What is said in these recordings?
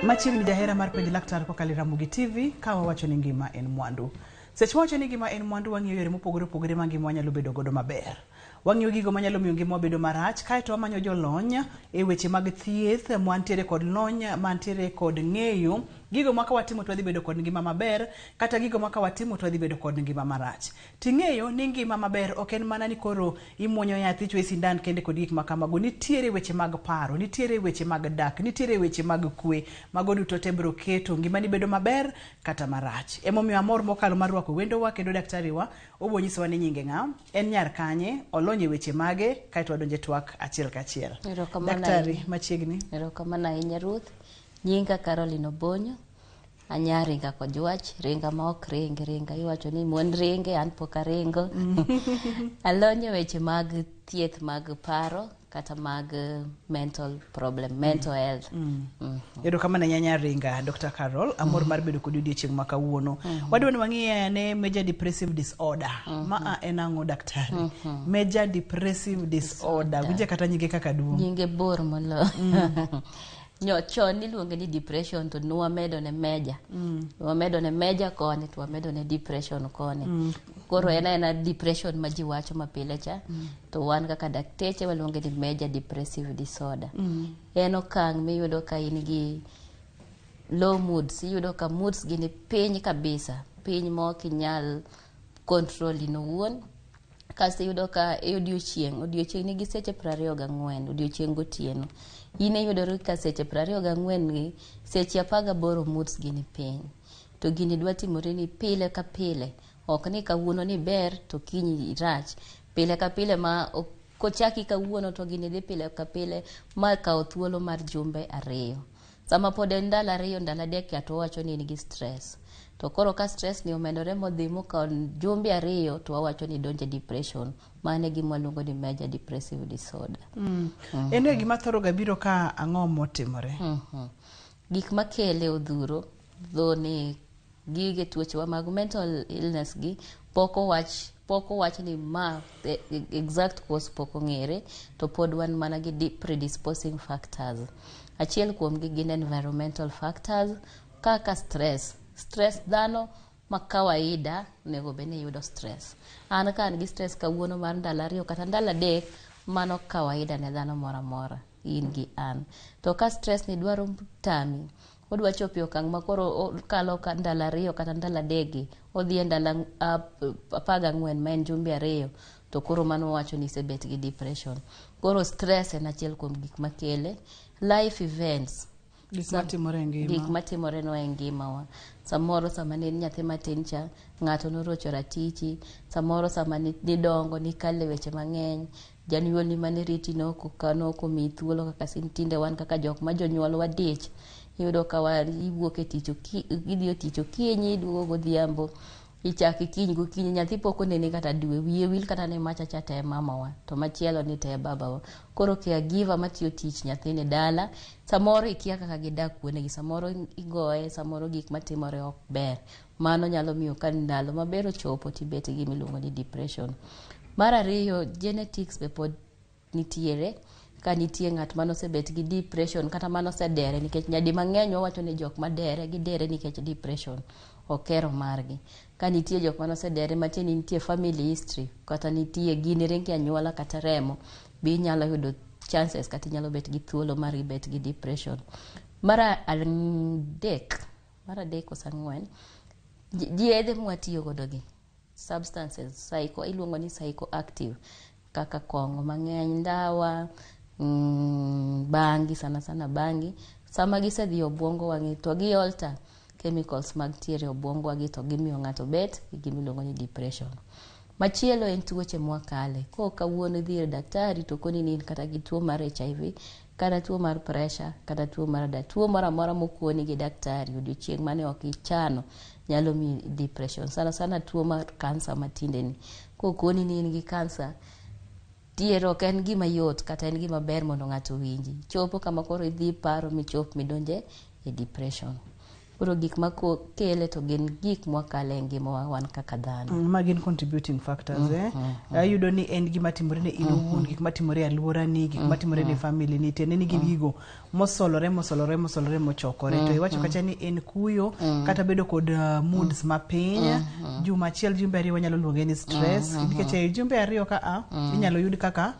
Machiegni jahera mar penj laktar kokalo e Ramogi TV ka wawacho ni ngima en mwandu. Seche mawacho ni ngima en mwandu wang'iyo yore mopogore opogore ma ngima wanyalo bedo godo maber. Wang'iyo gigo manyalo miyo ngimawa bedo marach kaeto wamanyo jolony e weche mag thieth mantiere kod lony mantiere kod ng'eyo gigo ma ka watimo to wadhi bedo kod ngima maber kata gigo ma ka watimo to wadhi bedo kod ngima marach. Ting'eyo ni ngima maber ok en mana ni koro imuonyo yath ichwoyi sindan kende kod gik ma kamago. Nitiere weche mag paro, nitiere weche mag dak, nitiere weche mag kwe. Mago duto te biro keto ngimani bedo maber kata marach. Emomiyo amor mokalo mar rwako wendowa kendo daktari wa obiro nyisowa ni nyinge ng'a, en nyar kanye, olony e weche mage, kaeto wadonjo e twak achiel kachiel. Erokamano Daktari, ahinya. machiegni. Erokamano ahinya Ruth. Nyinga Caroline Obonyo. Anya ringa kojwach, ringa ma ok ring, ringa iwacho ni mon ringe, an pok aringo. Alony e weche mag thieth mag paro kata mag mental problem, mental health. Erokamano ahinya nyar Ringa, Dr. Carol. Amor mar bedo kodi odiochieng' ma kawuono. Wadwa ni wang'i ane major depressive disorder. Ma a en ang'o daktari? Major depressive disorder. Winje kata nyinge kaka duong'. Nyinge bor moloyo. Nyo chon niluonge ni depression to nwamedo ne major. Wamedo ne major koni to wamedo ne depression koni. Koro en aena depression ma ji wacho mapile cha. To wan kaka dakteche waluonge ni major depressive disorder. En okang' miyudo ka in gi low moods, iyudo ka moods gi ni piny kabisa, piny ma ok inyal control in owuon. Kasto iyudo ka e odiochieng', odiochieng' nigi seche 24, odiochieng' gotieno. In iyudori ka seche 24 gi, seche 18 moods gi ni piny. To gini dwa timore ni pile ka pile. Ok ni kawuono ni ber to kiny irach. Pile ka pile ma kochaki kawuono to gini dhi pile ka pile ma kawo thuolo mar jumbe 2. Sama pod en ndalo 2 ndalo 3 ka to wawacho ni in gi stress. To koro ka stress ni omedore modhi mokawo jumbe 2 to wawacho ni idonjo e depression. Mano e gima waluongo ni major depressive disorder. En e gima thoro ga biro ka ang'o motimore? Gik makele odhuro dho ni gige tuochewa mag mental illness gi pok owach ni ma the exact cause pok ong'ere to pod wan mana gi predisposing factors. Achiel kuom gi gin environmental factors kaka stress. Stress dhano ma kawaida onego bed ni yudo stress. An ka an gi stress kawuono mar ndalo 2 kata ndalo 3 mano kawaida ne dhano moro amora, in gi an. To ka stress ni dwaro tami, odwa chopo e okang' ma koro okalo ndalo 2 kata ndalo 3 gi, odhi e ndalo 14 ma en jumbe 2, to koro mano wacho ni isebet gi depression. Koro stress en achiel kuom gik makele. Life events. Gik matimore e ngima. Gik matimore no e ngimawa. Samoro sama ne in nyathi matin cha, ng'ato norocho ratichi, samoro sama nidongo nikale weche mang'eny, janyuolni mane riti nok omiyi thuolo kaka tinde wan kaka jok ma jonyuol wadich. Iyudo ka iwuok e tich idhi e tich okinyi, iduogo godhiambo, ichako ikiny gokinyi, nyathi pok oneni kata dwe, wiye wil kata ni macha cha to e mamawa, to machielo ni to e babawa. Koro caregiver matiyo tich nyathini dala, samoro ikia kaka gidak kuondegi, samoro igoye, samoro gik matimore ok ber. Mano nyalo miyo ka ndalo maber ochopo tibet gi gima iluongo ni depression. Mar ariyo, genetics be pod nitiere. Ka nitie ng'at manosebet gi depression kata manosedere, nikech nyadi mang'eny wawacho ni jok madere gidere nikech depression okero margi. Ka nitie jok manosedere matiende ni nitie family history kata nitie gini ringe anyuola kata remo, be inyalo yudo chances kata inyalo bet gi thuolo mar bet gi depression. Mar adek koso 4, yedhe mwatiyo godo gi substances iluongo ni psychoactive kaka kong'o mang'eny, ndawa, bangi, sana sana bangi. Sama gisedhi e obwongo wang'i to gi alter chemicals mag tiere obwongo wagi to gimiyo ng'ato bet gi gima iluongo ni depression. Machielo en tuoche mwakale. Ko kawuono idhi ir daktari to koni ni in kata gi tuo mar HIV, kata tuo mar pressure, kata tuo mar da, tuo moro amora mokoni gi daktari odiochieng' mane ok ichano nyalo miyi depression. Sana sana tuo mar kansa matinde ni. Kokoni ni in gi kansa, tiere ok en gima yot kata en gima ber mondo ng'ato owinji. Chopo kama koro idhi paro michop midonje e depression. Koro gik makele to gin gik mwakale e ngimawa wan kaka dhano. Ma gin contributing factors, eh? Ayudo ni en gima timore ne in owuon, gik matimore e alworani, gik matimore ne family ni, tiende ni gin gigo mosolore mosolore mosolore mochokore. To iwacho kacha ni en kuyo kata bedo kod moods mapiny juma achiel, jumbe 2 wanyalo luonge ni stress, nikech e jumbe 2 ka a inyalo yud kaka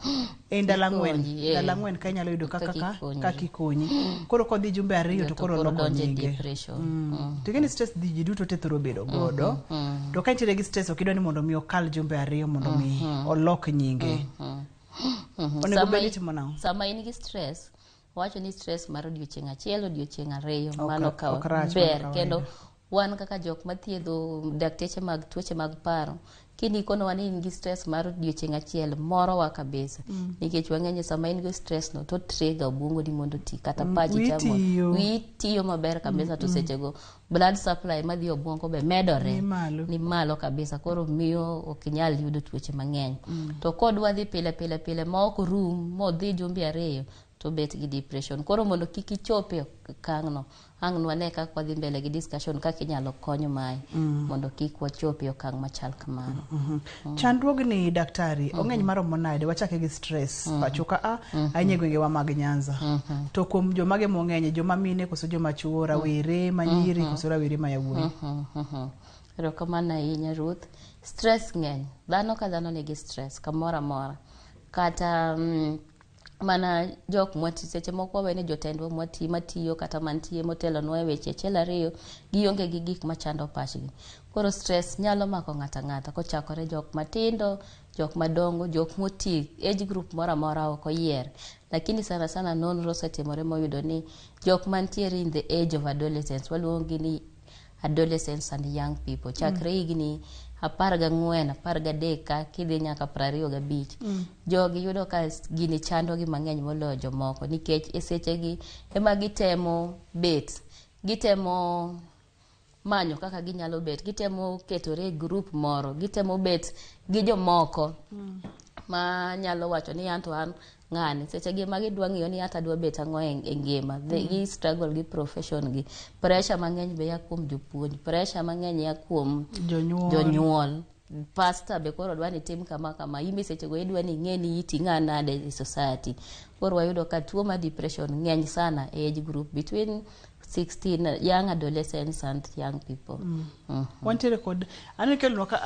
e ndalo 4. Ikonyi, eh. Ndalo 4 ka inyalo yudo kaka Kaka ikonyi. Kaka ikonyi. Koro kodhi jumbe 2 to koro koro loko donjo e nyinge. depression. To ing'e ni stress dhi ji duto te thoro bedo godo. To ka intiere gi stress, ok idwa ni mondo mi okal jumbe 2 mondo mi olok nyinge. Onego bed ni itimo nang'o? Sama in gi stress, wacho ni stress mar odiochieng' achiel, odiochieng' 2, Ok mano ka ok rach, mano ber. kawaida. Kendo wan kaka jok mathiedho dakteche mag tuoche mag paro, kinikonowa ni in gi stress mar odiochieng' achiel, morowa kabisa, nikech wang'eyo sama in gi stress no to trigger obwongoni mondo oti kata pachi wiyi chamo tiyo. wiyi tiyo maber kabisa, to sechego blood supply madhi e obwongo be medore. Ni malo. Ni malo kabisa, koro miyo ok inyal yudo tuoche mang'eny. To kodwa dhi pile pile pile ma ok rum modhi jumbe 2 to bet gi depression. Koro mondo kik ichope okang'no, ang' nwane kaka wadhi mbele gi discussion kaka inyalo kony mae mondo kik wachopi e okang' machal kamano. Chandruogni, daktari, ong'eny maromo nade? Wachake gi stress pacho ka a ahinya e gwengewa mag Nyanza. To kuom jomage mong'eny, joma mine koso joma chuo, rawere manyiri koso rawere ma yawuoyi? Erokamano ahinya, Ruth. Stress ng'eny. Dhano ka dhano nigi stress kamoro amora. Kata mana jok mwati seche moko wawe ni jotendwa mwati matiyo kata mantie motelonwa e weche achiel ariyo gionge gi gik machando pachgi. Koro stress nyalo mako ng'ato ang'ata kochakore jok matindo, jok madongo, jok moti, age group moro amora ok oyier. Lakini sana sana nonro osetimore moyudo ni jok mantiere in the age of adolescence, waluongo gi ni adolescents and young people, chakre higni 14, 13 ka kidhi nyaka 25, jogi yudo ka gini chandogi mang'eny moloyo jomoko, nikech e sechegi ema gitemo bet, gitemo manyo kaka ginyalo bet, gitemo ketore e group moro, gitemo bet gi jomoko ma nyalo wacho ni anto an ng'ani. Seche gi ma gidwa ng'iyo ni ata adwa bet ang'o e ngima. Gi struggle gi profession gi pressure mang'eny be ya kuom jopuonj, pressure mang'eny ya kuom jonyuol, jonyuol, pastor be koro dwa ni tim kama kama, in be sechego idwa ni ing'e ni iti ng'a nade e society. Koro wayudo ka tuo mar depression ng'eny sana e age group between 16, young adolescents and young people. Wantiere kod aneno kelonwa ka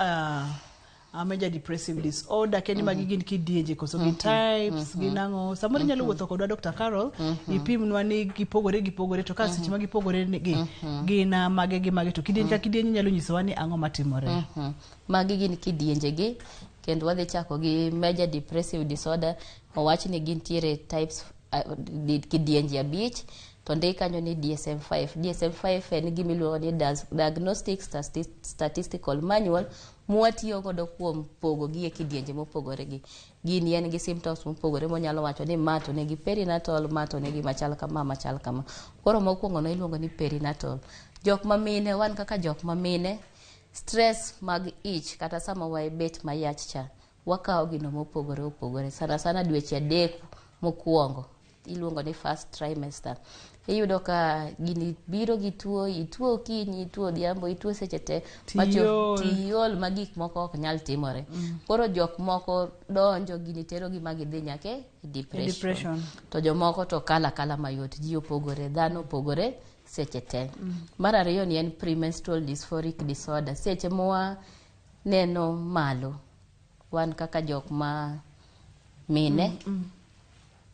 a major depressive disorder kendo magi gin kidienje koso gin types, gin ang'o? Samoro inyalo wuotho kodwa, Dr. Carol, ipimnwa ni gipogore gipogore, to ka seche ma gipogore ni gi gin mage gi mage, to kidieny ka kidieny inyalo nyisowa ni ang'o matimore. Magi gin kidienje gi, kendo wadhi chako gi major depressive disorder. Owach ni gintiere types, kidienje 5, to ndik kanyo ni DSM-5. DSM-5 en gima iluongo ni Diagnostic Statistical Manual mwatiyo godo kuom pogo gi e kidienje mopogore gi. Gini en gi symptoms mopogore monyalo wacho ni ma to nigi perinatal, ma to nigi machal kama, machal kama. Koro mokwongo no iluongo ni perinatal. Jok mamine, wan kaka jok mamine, stress mag ich kata sama wabet mayach cha, wakawo gino mopogore opogore. Sana sana dweche 3 mokwongo, iluongo ni first trimester. Iyudo ka gini biro gi tuo, ituo okinyi, ituo odhiambo, ituo seche te. Tiol. Tiol ma gik moko ok nyal timore. Koro jok moko donjo gini tero gi ma gidhi nyaka e depression. Depression. To jomoko to kalo akala mayot, ji opogore, dhano opogore seche te. Mar ariyo ni en premenstrual dysphoric disorder. Seche mwa neno malo, wan kaka jok ma mine,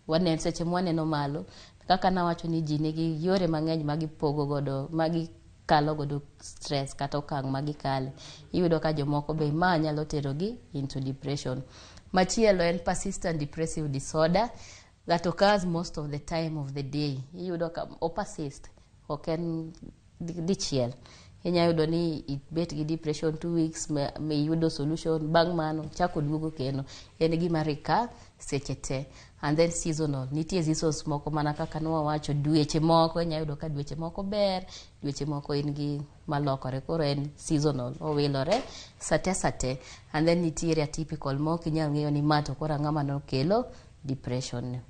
wane seche mwaneno malo, kaka nawacho ni ji nigi yore mang'eny ma gipogo godo, ma gikalo godo stress kata okang' ma gikale. Iyudo ka jomoko be ma nyalo tero gi into depression. Machielo en persistent depressive disorder that occurs most of the time of the day. Iyudo ka o persist, ok en dichiel. Inya yudo ni ibet gi depression 2 weeks miyudo solution, bang' mano chako duogo kendo. En gima recur seche te. And then seasonal, nitie seasons moko mana kaka nwawacho dweche moko, inya yudo ka dweche moko ber, dweche moko in gi malokore. Koro en seasonal, owilore sate sate. And then nitiere atypical ma ok inyal ng'eyo ni ma to koro ang'o manokelo depression ni.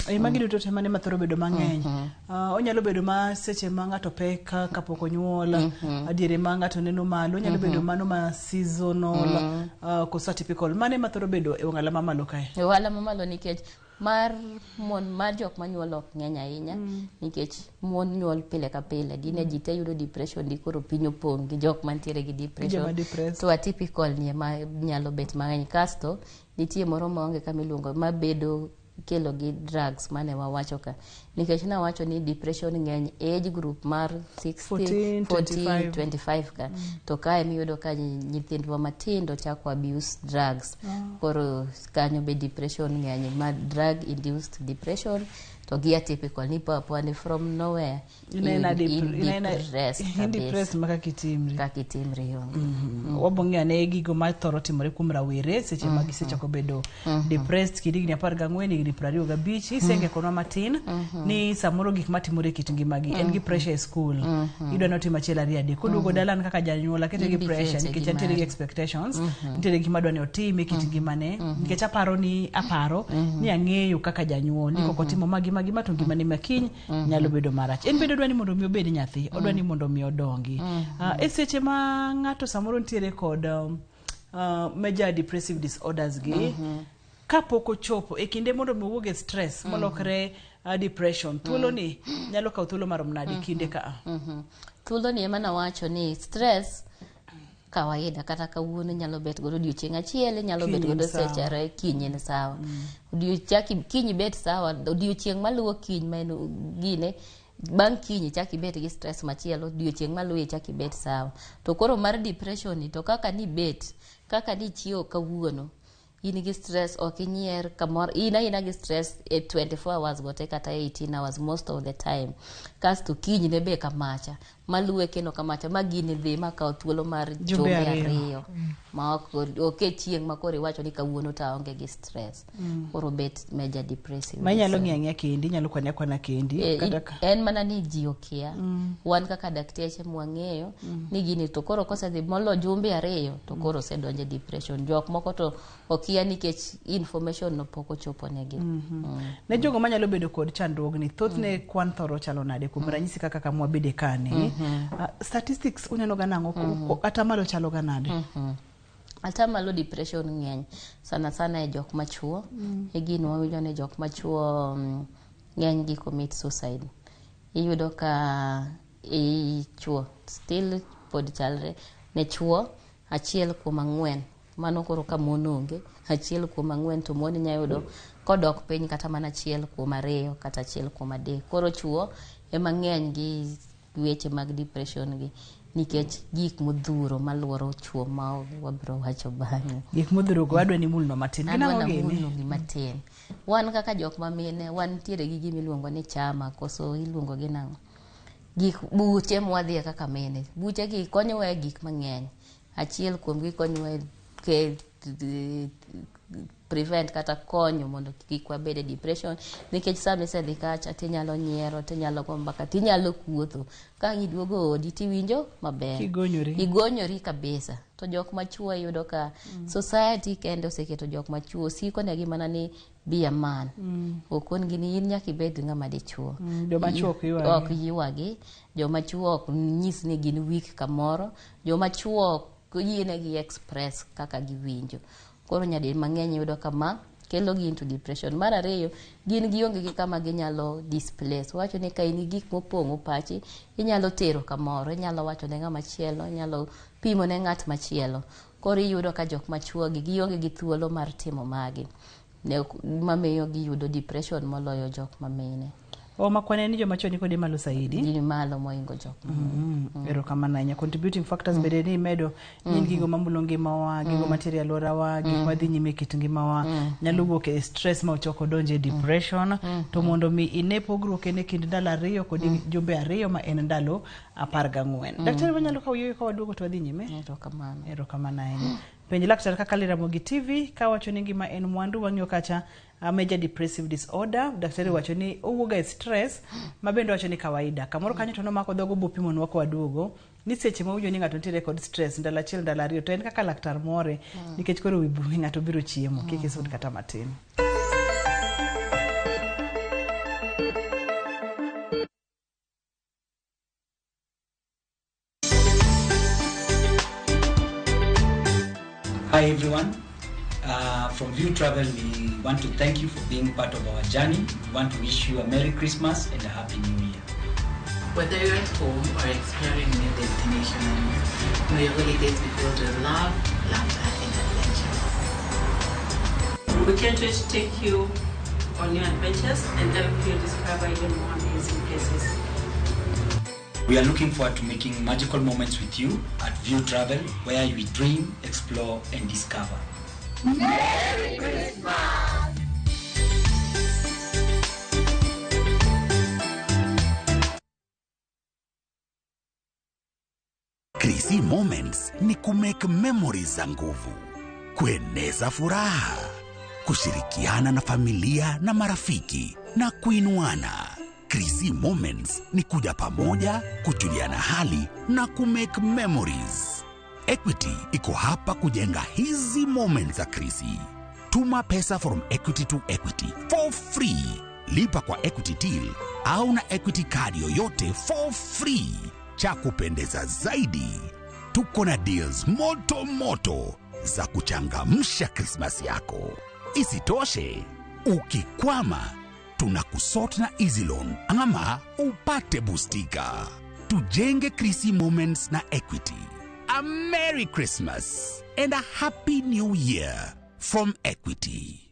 E magi duto te mane mathoro bedo mang'eny. Onyalo bedo ma seche ma ng'ato pek kapok onyuol, diere ma ng'ato neno malo, onyalo bedo mano ma seasonal, koso atypical. Mane mathoro bedo e ong'ala mamalo kae? E ohala mamalo nikech mar mon mar jok manyuol ok ng'eny ahinya nikech mon nyuol pile ka pile dine ji te yudo depression di koro piny opong' gi jok mantiere gi depression. Joma depressed. To atypical ni ema nyalo bet mang'eny. Kasto nitie moro maonge kama iluongo mabedo kelo gi drugs mane wawacho ka nikech nawacho ni depression ng'eny e age group mar 60 14, 14 25. 25 ka to kae miyudo ka nyithindwa matindo chako abuse drugs. Koro kanyo be depression ng'eny ma drug induced depression to gi atypical ni po apoa ni from nowhere Inena in depressed in kabisa. depressed ma kaka itimri. Kaka itimri onge. Wabong'eyo ane gigo mathoro timore kuom rawere seche ma gisechako bedo depressed kind higni 14 higni 25. Isenge konwa matin ni samoro gik matimore e kit ngimagi en gi pressure e school, idwa ni otim achiel ariyo adek, koduogo dala an kaka janyuol akete gi In be pressure kete nikech gi antiere gi mari. expectations, nitiere gik madwa ni otim e kit ngimane nikech aparo ni ang'eyo kaka janyuol ni kok otimo magi magi ma to ngimane ma kiny nyalo bedo marach. En bende odwa ni mondo mi obed nyathi, odwa ni mondo mi odongi. E seche ma ng'ato samoro nitiere kod major depressive disorders gi kapok ochopo e kinde mondo mi owuog e stress molokre depression, thuolo ni nyalo kawo thuolo marom nade kinde ka? Thuolo ni ema nawacho ni stress kawaida kata kawuono nyalo bet godo odiochieng' achiel, inyalo bet Kiny en godo sawa. seche ariyo, kiny en sawa. Kiny ibet sawa, odiochieng' maluwo kiny ma en gine bang' kiny ichak ibet gi stress machielo, odiochieng' maluwe ichak ibet sawa. To koro mar depression ni to kaka nibet, kaka nichiewo kawuono in gi stress, ok inyier kamoro, in aina gi stress e 24 hours go te kata 18 hours most of the time. Kasto kinyne be kamacha, maluwe kendo kamacha, ma gini dhi ma kawo thuolo mar Jumbe jumbe 2. 2 ma ok e chieng' ma koro iwacho ni kawuono to aonge gi stress. Koro bet major depressive Ma inyalo disorder. ng'iyo ang'iya kendi, inyalo kwane akwana kendi kata ka En mana ni ji okia. Wan kaka dakteche mwang'eyo ni gini to koro kosedhi molo jumbe 2 to koro osedonjo e depression. Jok moko to okia nikech information no pok ochopo negi. Ne jogo manyalo bedo kod chandruogni, thothne kwan thoro chalo nade? Kuom ranyisi kaka kama wabede kani, statistics uneno ga nang'o? Atamalo chalo ga nade? Atamalo depression ng'eny sana sana e jok machuo. E gino wawinjo ni jok machuo ng'eny gi commit suicide. Iyudo ka i chuo still pod chalre ne chuo 1 kuom 4, mano koro ka mon onge 1 kuom 4 to mon inya yudo kodok piny kata mana 1 kuom 2 kata 1 kuom 3. Koro chuo ema ng'eny gi weche mag depression gi nikech gik modhuro maluoro chuo ma wabiro wacho bang'e. Gik modhuro go adwa ni mulno matin. Gin Adwa ang'o gini? namulno gi matin. Wan kaka jok ma mine wantiere gi gima iluongo ni chama, koso iluongo gi nang'o? Gik buche mwadhiye kaka mine. Buche gi konyowa e gik mang'eny. Achiel kuom gi konyowa e prevent kata konyo mondo kik wabed e depression nikech sama isedhi kacha tinyalo nyiero, tinyalo go mbaka, tinyalo kuotho. Ka ang' iduogo odi tiwinjo maber. Igonyori. Igonyori kabisa. To jok machuo iyudo ka society kende oseketo jok machuo siko negi mana ni be a man. Okon gi ni in nyaka ibed ng'ama dichuo. Joma chuo ok ywagi. Ok ywagi. Joma chuo ok nyis ni gin weak kamoro. Joma chuo ok yienegi express kaka giwinjo. Koro nyadi mang'eny iyudo ka ma kelo gi into depression. Mar ariyo, gin gionge gi kama ginyalo displace. Wacho ni ka in gi gik mopong'o pachi, inyalo tero kamoro, inyalo wacho ne ng'ama chielo, inyalo pimo ne ng'at machielo. Koro iyudo ka jok machuo gi gionge gi thuolo mar timo magi. Ne mamiyo giyudo depression moloyo jok ma mine. O makwane ni joma chwo ni kode malo saidi. Gin malo moingo jok ma mine. Erokamano ahinya. Contributing factors bende ni imedo ni en gigo mamulo ngimawa, gigo mantiere e alworawa, gik madhi nyime e kit ngimawa nyalo wuok e stress ma ochako odonjo e depression. To mondo mi ine pogruok en e kind ndalo 2 kod jumbe 2 ma en ndalo 14. Daktari, wanyalo kawo yueyo ka waduogo to wadhi nyime. Erokamano. Erokamano ahinya. Penj laktar kaka Ramogi TV kawacho ni ngima en mwandu, wang'iyo kacha major depressive disorder. Daktari wacho ni owuok e stress ma bende wacho ni kawaida. Kamoro kanyo to nomako dhogo bopimonwa ka waduogo ni seche ma owinjo ni ng'ato nitiere kod stress ndalo 1 ndalo 2 to en kaka laktar more nikech koro wi ng'ato biro chiemo kik isud kata matin. Hi everyone. From View Travel, we want to thank you for being part of our journey. We want to wish you a Merry Christmas and a Happy New Year. Whether you're at home or exploring new destinations, may your holidays be filled with love, laughter, and adventure. We can't wait to take you on new adventures and help you discover even more amazing places. We are looking forward to making magical moments with you at View Travel, where we dream, explore, and discover. Merry Christmas! Krisi Moments ni kumake memories za nguvu, kueneza furaha, kushirikiana na familia na marafiki na kuinuana. Krisi Moments ni kuja pamoja, kujuliana hali na kumake memories. Equity iko hapa kujenga hizi moments za Krisi. Tuma pesa from Equity to Equity for free. Lipa kwa Equity Till au na Equity card yoyote for free. Cha kupendeza zaidi, tuko na deals moto moto za kuchangamsha Christmas yako. Isitoshe, ukikwama tunakusort na Easy Loan ama upate bustika. Tujenge Krisi Moments na Equity. A Merry Christmas and a Happy New Year from Equity.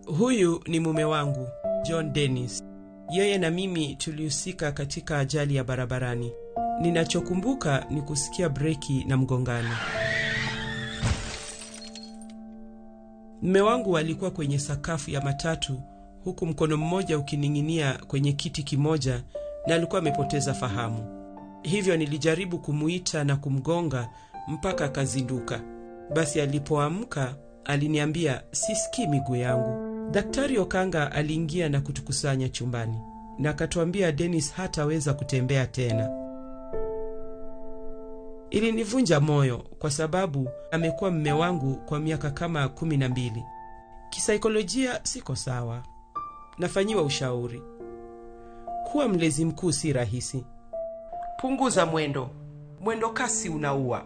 Huyu ni mume wangu, John Dennis. Yeye na mimi tulihusika katika ajali ya barabarani. Ninachokumbuka ni kusikia breki na mgongano. Mume wangu alikuwa kwenye sakafu ya matatu, huku mkono mmoja ukining'inia kwenye kiti kimoja, na alikuwa amepoteza fahamu. Hivyo nilijaribu kumuita na kumgonga mpaka akazinduka. Basi alipoamka aliniambia, sisikii miguu yangu. Daktari Okanga aliingia na kutukusanya chumbani na akatuambia Dennis hataweza kutembea tena. Ilinivunja moyo kwa sababu amekuwa mume wangu kwa miaka kama 12. Kisaikolojia siko sawa. Nafanyiwa ushauri. Kuwa mlezi mkuu si rahisi. Punguza mwendo. Mwendo kasi unaua.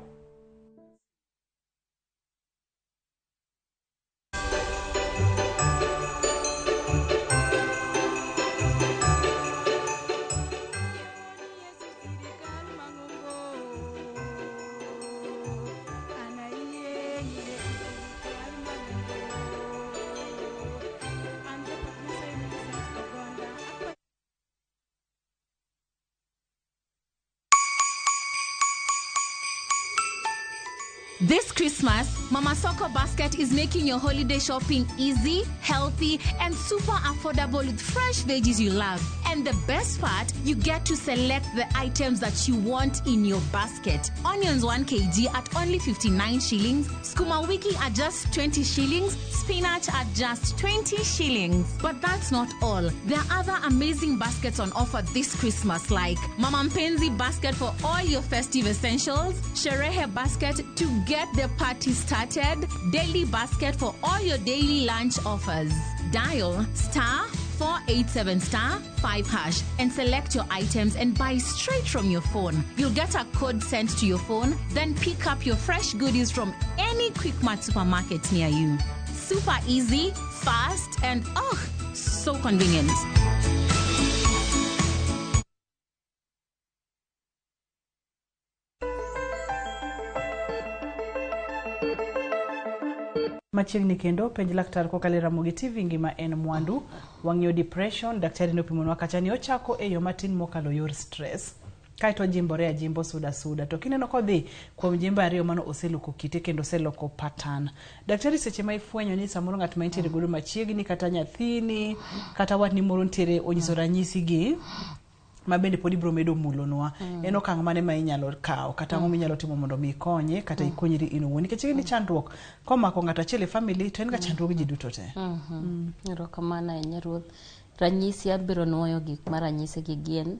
This Christmas, Mama Soko Basket is making your holiday shopping easy, healthy, and super affordable with fresh veggies you love. And the best part, you get to select the items that you want in your basket. Onions 1 kg at only 59 shillings, skuma wiki at just 20 shillings, spinach at just 20 shillings. But that's not all. There are other amazing baskets on offer this Christmas, like Mama Mpenzi basket for all your festive essentials, Sherehe basket to get the party started, daily basket for all your daily lunch offers. Dial *487*5# and select your items and buy straight from your phone. You'll get a code sent to your phone, then pick up your fresh goodies from any Quickmart supermarket near you. Super easy, fast, and oh, so convenient. Machiegni kendo penj laktar kokalo e Ramogi TV ngima en mwandu. Wang'iyo depression, daktari nopimonwa kacha ni ochako e yo matin mokalo yor stress. Kaeto jimbore ajimbo suda suda. To kineno kodhi kuom jimbo ariyo mano oseloko kite kendo oseloko pattern. Daktari, seche ma ifwenyo ni samoro ng'at ma intiere godo machiegni kata nyathini kata watni moro nitiere onyiso ranyisi gi ma bende pod ibiro medo mulonwa. En okang' mane ma inyalo kawo kata ang'o minyalo timo mondo mi ikonye kata ikonyri in owuon, nikech ing'e ni chandruok komako ng'ato achiel e family to en ga chandruog ji duto te. Erokamano ahinya ruoth. Ranyisi abiro nuoyo gik ma ranyisi gi gin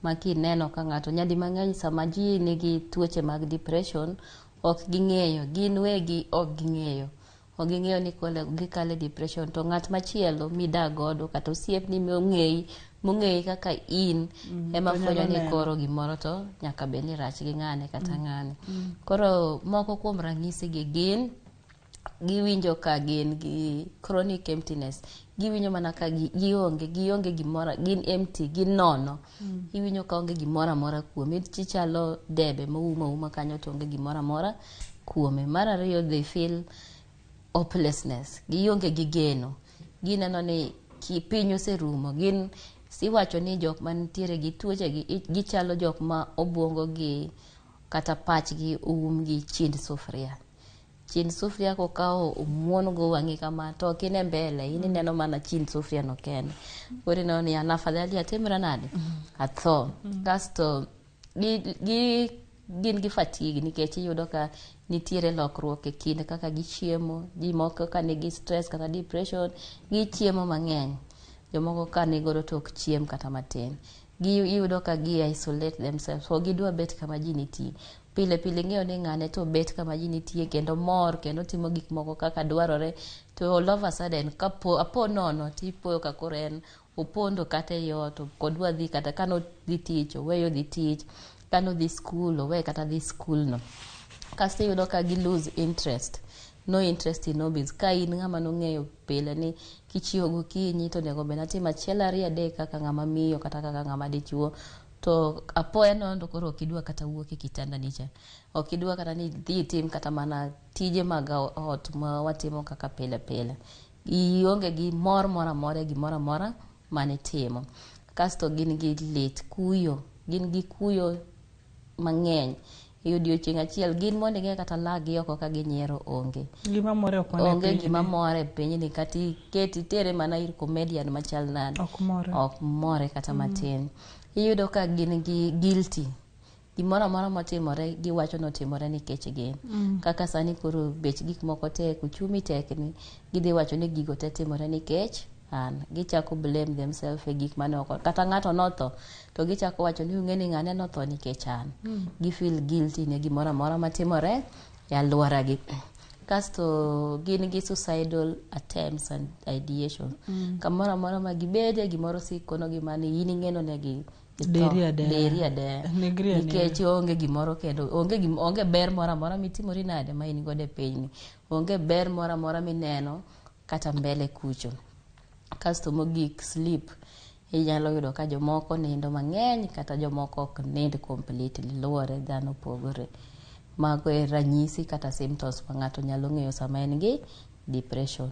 ma kineno ka ng'ato nyadi mang'eny sama ji nigi tuoche mag depression ok ging'eyo, gin wegi ok ging'eyo. Ok ging'eyo ni kole gikale depression to ng'at machielo midak godo kata osiepni mong'eyi Mong'eyi kaka in ema to nyalo fwenyo ni neno. Koro gimoro to nyaka bed ni rach gi ng'ane kata ng'ane. Koro moko kuom ranyisi gi gin giwinjo ka gin gi chronic emptiness. Giwinjo mana ka gionge gimoro, gin empty, gin nono. Iwinjo ka onge gimoro amora kuomi, chichalo debe moum auma kanyo to onge gimoro amora kuome. Mar ariyo, they feel hopelessness, gionge gi geno, gineno ni piny oserumo. Gin iwacho ni jok mantiere gi tuoche gi gichalo jok ma obuongo gi kata pachgi oum gi chind sufuria. Chind sufuria kokawo omuon go wang'i kama to ok ine mbele, in ineno mana chind sufuria no kende. Koro ineno ni an afadhali atimra nade, atho. Kasto gin gi fatigue nikech iyudo ka nitiere lokruok e kind kaka gichiemo. Ji moko ka nigi stress kata depression gichiemo mang'eny, jomoko ka nigodo to ok chiem kata matin. Iyudo ka gi isolate themselves, ok gidwa bet kama ji nitie pile pile. Ing'eyo ni ng'ane to bet kama ji nitie kendo mor kendo timo gik moko kaka dwarore, to all of a sudden kapo apo nono tipoyo ka koro en opondo kata ei ot, ok odwa dhi. Kata kanodhi tich, oweyo dhi tich, kanodhi skul, owe kata dhi skul no. Kasto iyudo ka gi lose interest, no interest in hobbies. Ka in ng'ama nong'eyo pile ni kichiewo gokinyi to onego bed natim achiel, ariyo, adek kaka ng'ama miyo kata kaka ng'ama dichuo, to apoya nono to koro ok idwa kata wuok e kitanda ni cha, ok idwa kata ni idhi itim kata mana tije mag ot ma watimo kaka pile pile. Ionge gi mor moro amora e gimoro amora manitimo. Kasto gin gi lit, kuyo, gin gi kuyo mang'eny e odiochieng' achiel. Gin mondo ing'e kata lak gi oko ka ginyiero onge. Gima more ok wane e Onge pinyni. gima more e pinyni. Kata iket itere mana ir comedian machal nade, Ok more. Ok more kata matin. Iyudo ka gin gi guilty, gimoro amora motimore giwacho notimore nikech gin. Kaka sani koro bech gik moko tek, uchumi tekni, gidhi wacho ni gigo te timore nikech an. Gichako blame themselves e gik mane oko. Kata ng'ato notho to gichako wacho ni ung'e ni ng'ane notho nikech an. Gi feel guilty ne gimoro amora matimore e alworagi. Kasto gin gi suicidal attempts and ideation. Kamoro amora ma gibede, gimoro sikonogi mani in ing'eno negi itho. Deri adeya. Deri adeya. Negri anega. Nikech onge gimoro kendo onge ber moro amora mitimori nade ma in godo e pinyni, onge ber moro amora mineno kata mbele kucho. Kasto mogik, sleep. Inyalo yudo ka jomoko nindo mang'eny kata jomoko ok nind completely, luwore, dhano pogore. Mago e ranyisi kata symptoms ma ng'ato nyalo ng'eyo sama en gi depression.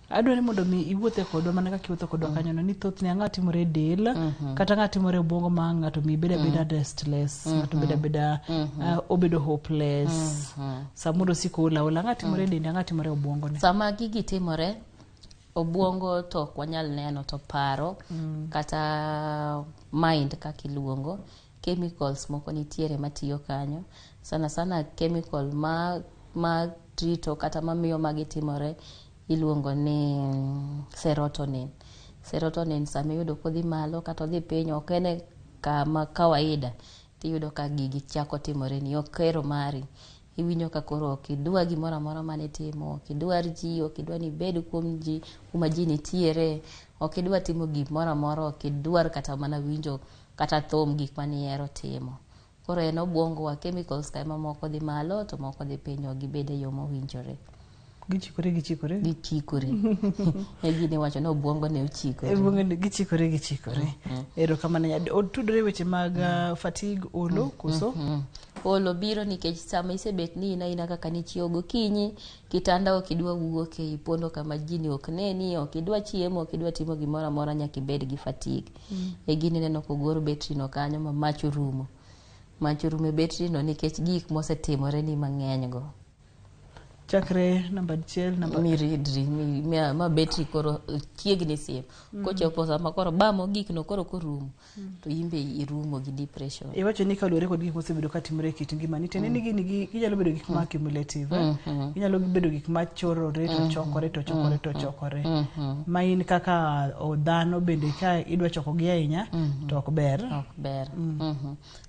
Adwa ni mondo mi iwuothe kodwa mana kaka iwuotho kodwa kanyono ni thothne ang'o timore e del kata ang'o timore e obwongo ma ng'ato mi bedo abeda restless, ng'ato bedo abeda obedo hopeless, samoro osiko ool aola. Ang'o timore e dende, ang'o timore e obwongone? Sama gigi timore, obwongo to ok wanyal neno, to paro kata mind kaka iluongo, chemicals moko nitiere matiyo kanyo. Sana sana chemical ma rito kata mamiyo magi timore iluongo ni serotonin. Serotonin sama iyudo kodhi malo kata odhi piny, ok en e kama kawaida, tiyudo ka gigi chako timore ni okero mari. Iwinjo ka koro ok idwa gimoro amora manitimo, ok idwar ji, ok idwa ni ibed kuom ji kuma ji nitiere, ok idwa timo gimoro amora, ok idwar kata mana winjo kata thum, gik manihero timo. Koro en obwongowa, chemicals ka ema moko dhi malo to moko dhi piny, ok gibed e yo mowinjore. Gichikore, gichikore. Gichikore e gini wacho ni obwongo ne ochikore. Obwongo ne gichikore, gichikore. Erokamano. Otudore weche mag fatigue, olo koso? Olo biro nikech sama isebet ni in aina kaka nichiewo gokinyi, kitanda ok idwa wuoke, ipondo kama ji ni ok neni, ok idwa chiemo, ok idwa timo gimoro amora, nyaka ibed gi fatigue. E gini ineno kogor betri no kanyo ma mach orumo, mach orumo e betri no nikech gik mosetimore ni mang'eny go. Chakre namba 1, namba miridri ma betri koro chiegni sim. Kochopo sama koro ba mogik no koro korumo to in be irumo gi depression. Iwacho ni kaluwore kod gik mosebedo ka timore e kit ngimani, tiende ni gini ginyalo bedo gik ma accumulative, eh? Ginyalo bedo gik ma chorore to chokore to chokore to chokore ma in kaka dhano bende ka idwa chokogi ahinya to ok ber. Ok ber.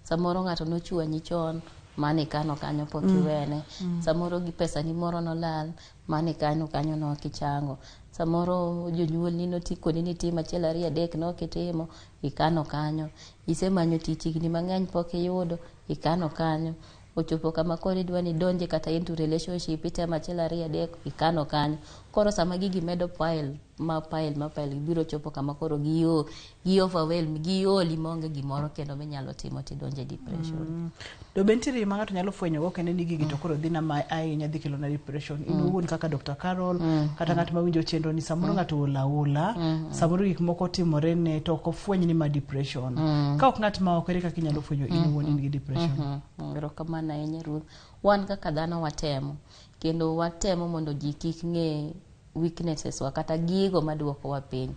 Samoro ng'ato nochwanyi chon. Mane ikano kanyo pok iwene. Samoro gi pesani moro nolal, mane ikano kanyo nok ichango. Samoro jonyuolni notikoni ni tim achiel ariyo adek nok itimo, ikano kanyo. Isemanyo tich higni mang'eny pok iyudo, ikano kanyo. Ochopo kama koro idwa ni idonje kata into relationship, itemo achiel ariyo adek, ikano kanyo. Koro sama gigi medo pile ma pile ma pile, biro chopo kama koro gi overwhelm, gioli maonge gimoro kendo minyalo timo, tidonje depression. To be nitiere ma ng'ato nyalo fwenyo go kende ni gigi to koro dhi na ma ahinya dhi kelo na depression? In owuon kaka Dr. Carol, kata ng'at mawinjo chenro ni, samoro ng'ato ool aola, samoro gik moko timore ne to ok ofweny ni ma depression. Ka ok ng'at ma oko, ere kaka inyalo fwenyo in owuon in gi depression? Erokamano ahinya, Ruth. Wan kaka dhano watemo, kendo watemo mondo ji kik ng'e weaknesses wa kata gigo maduokowa piny.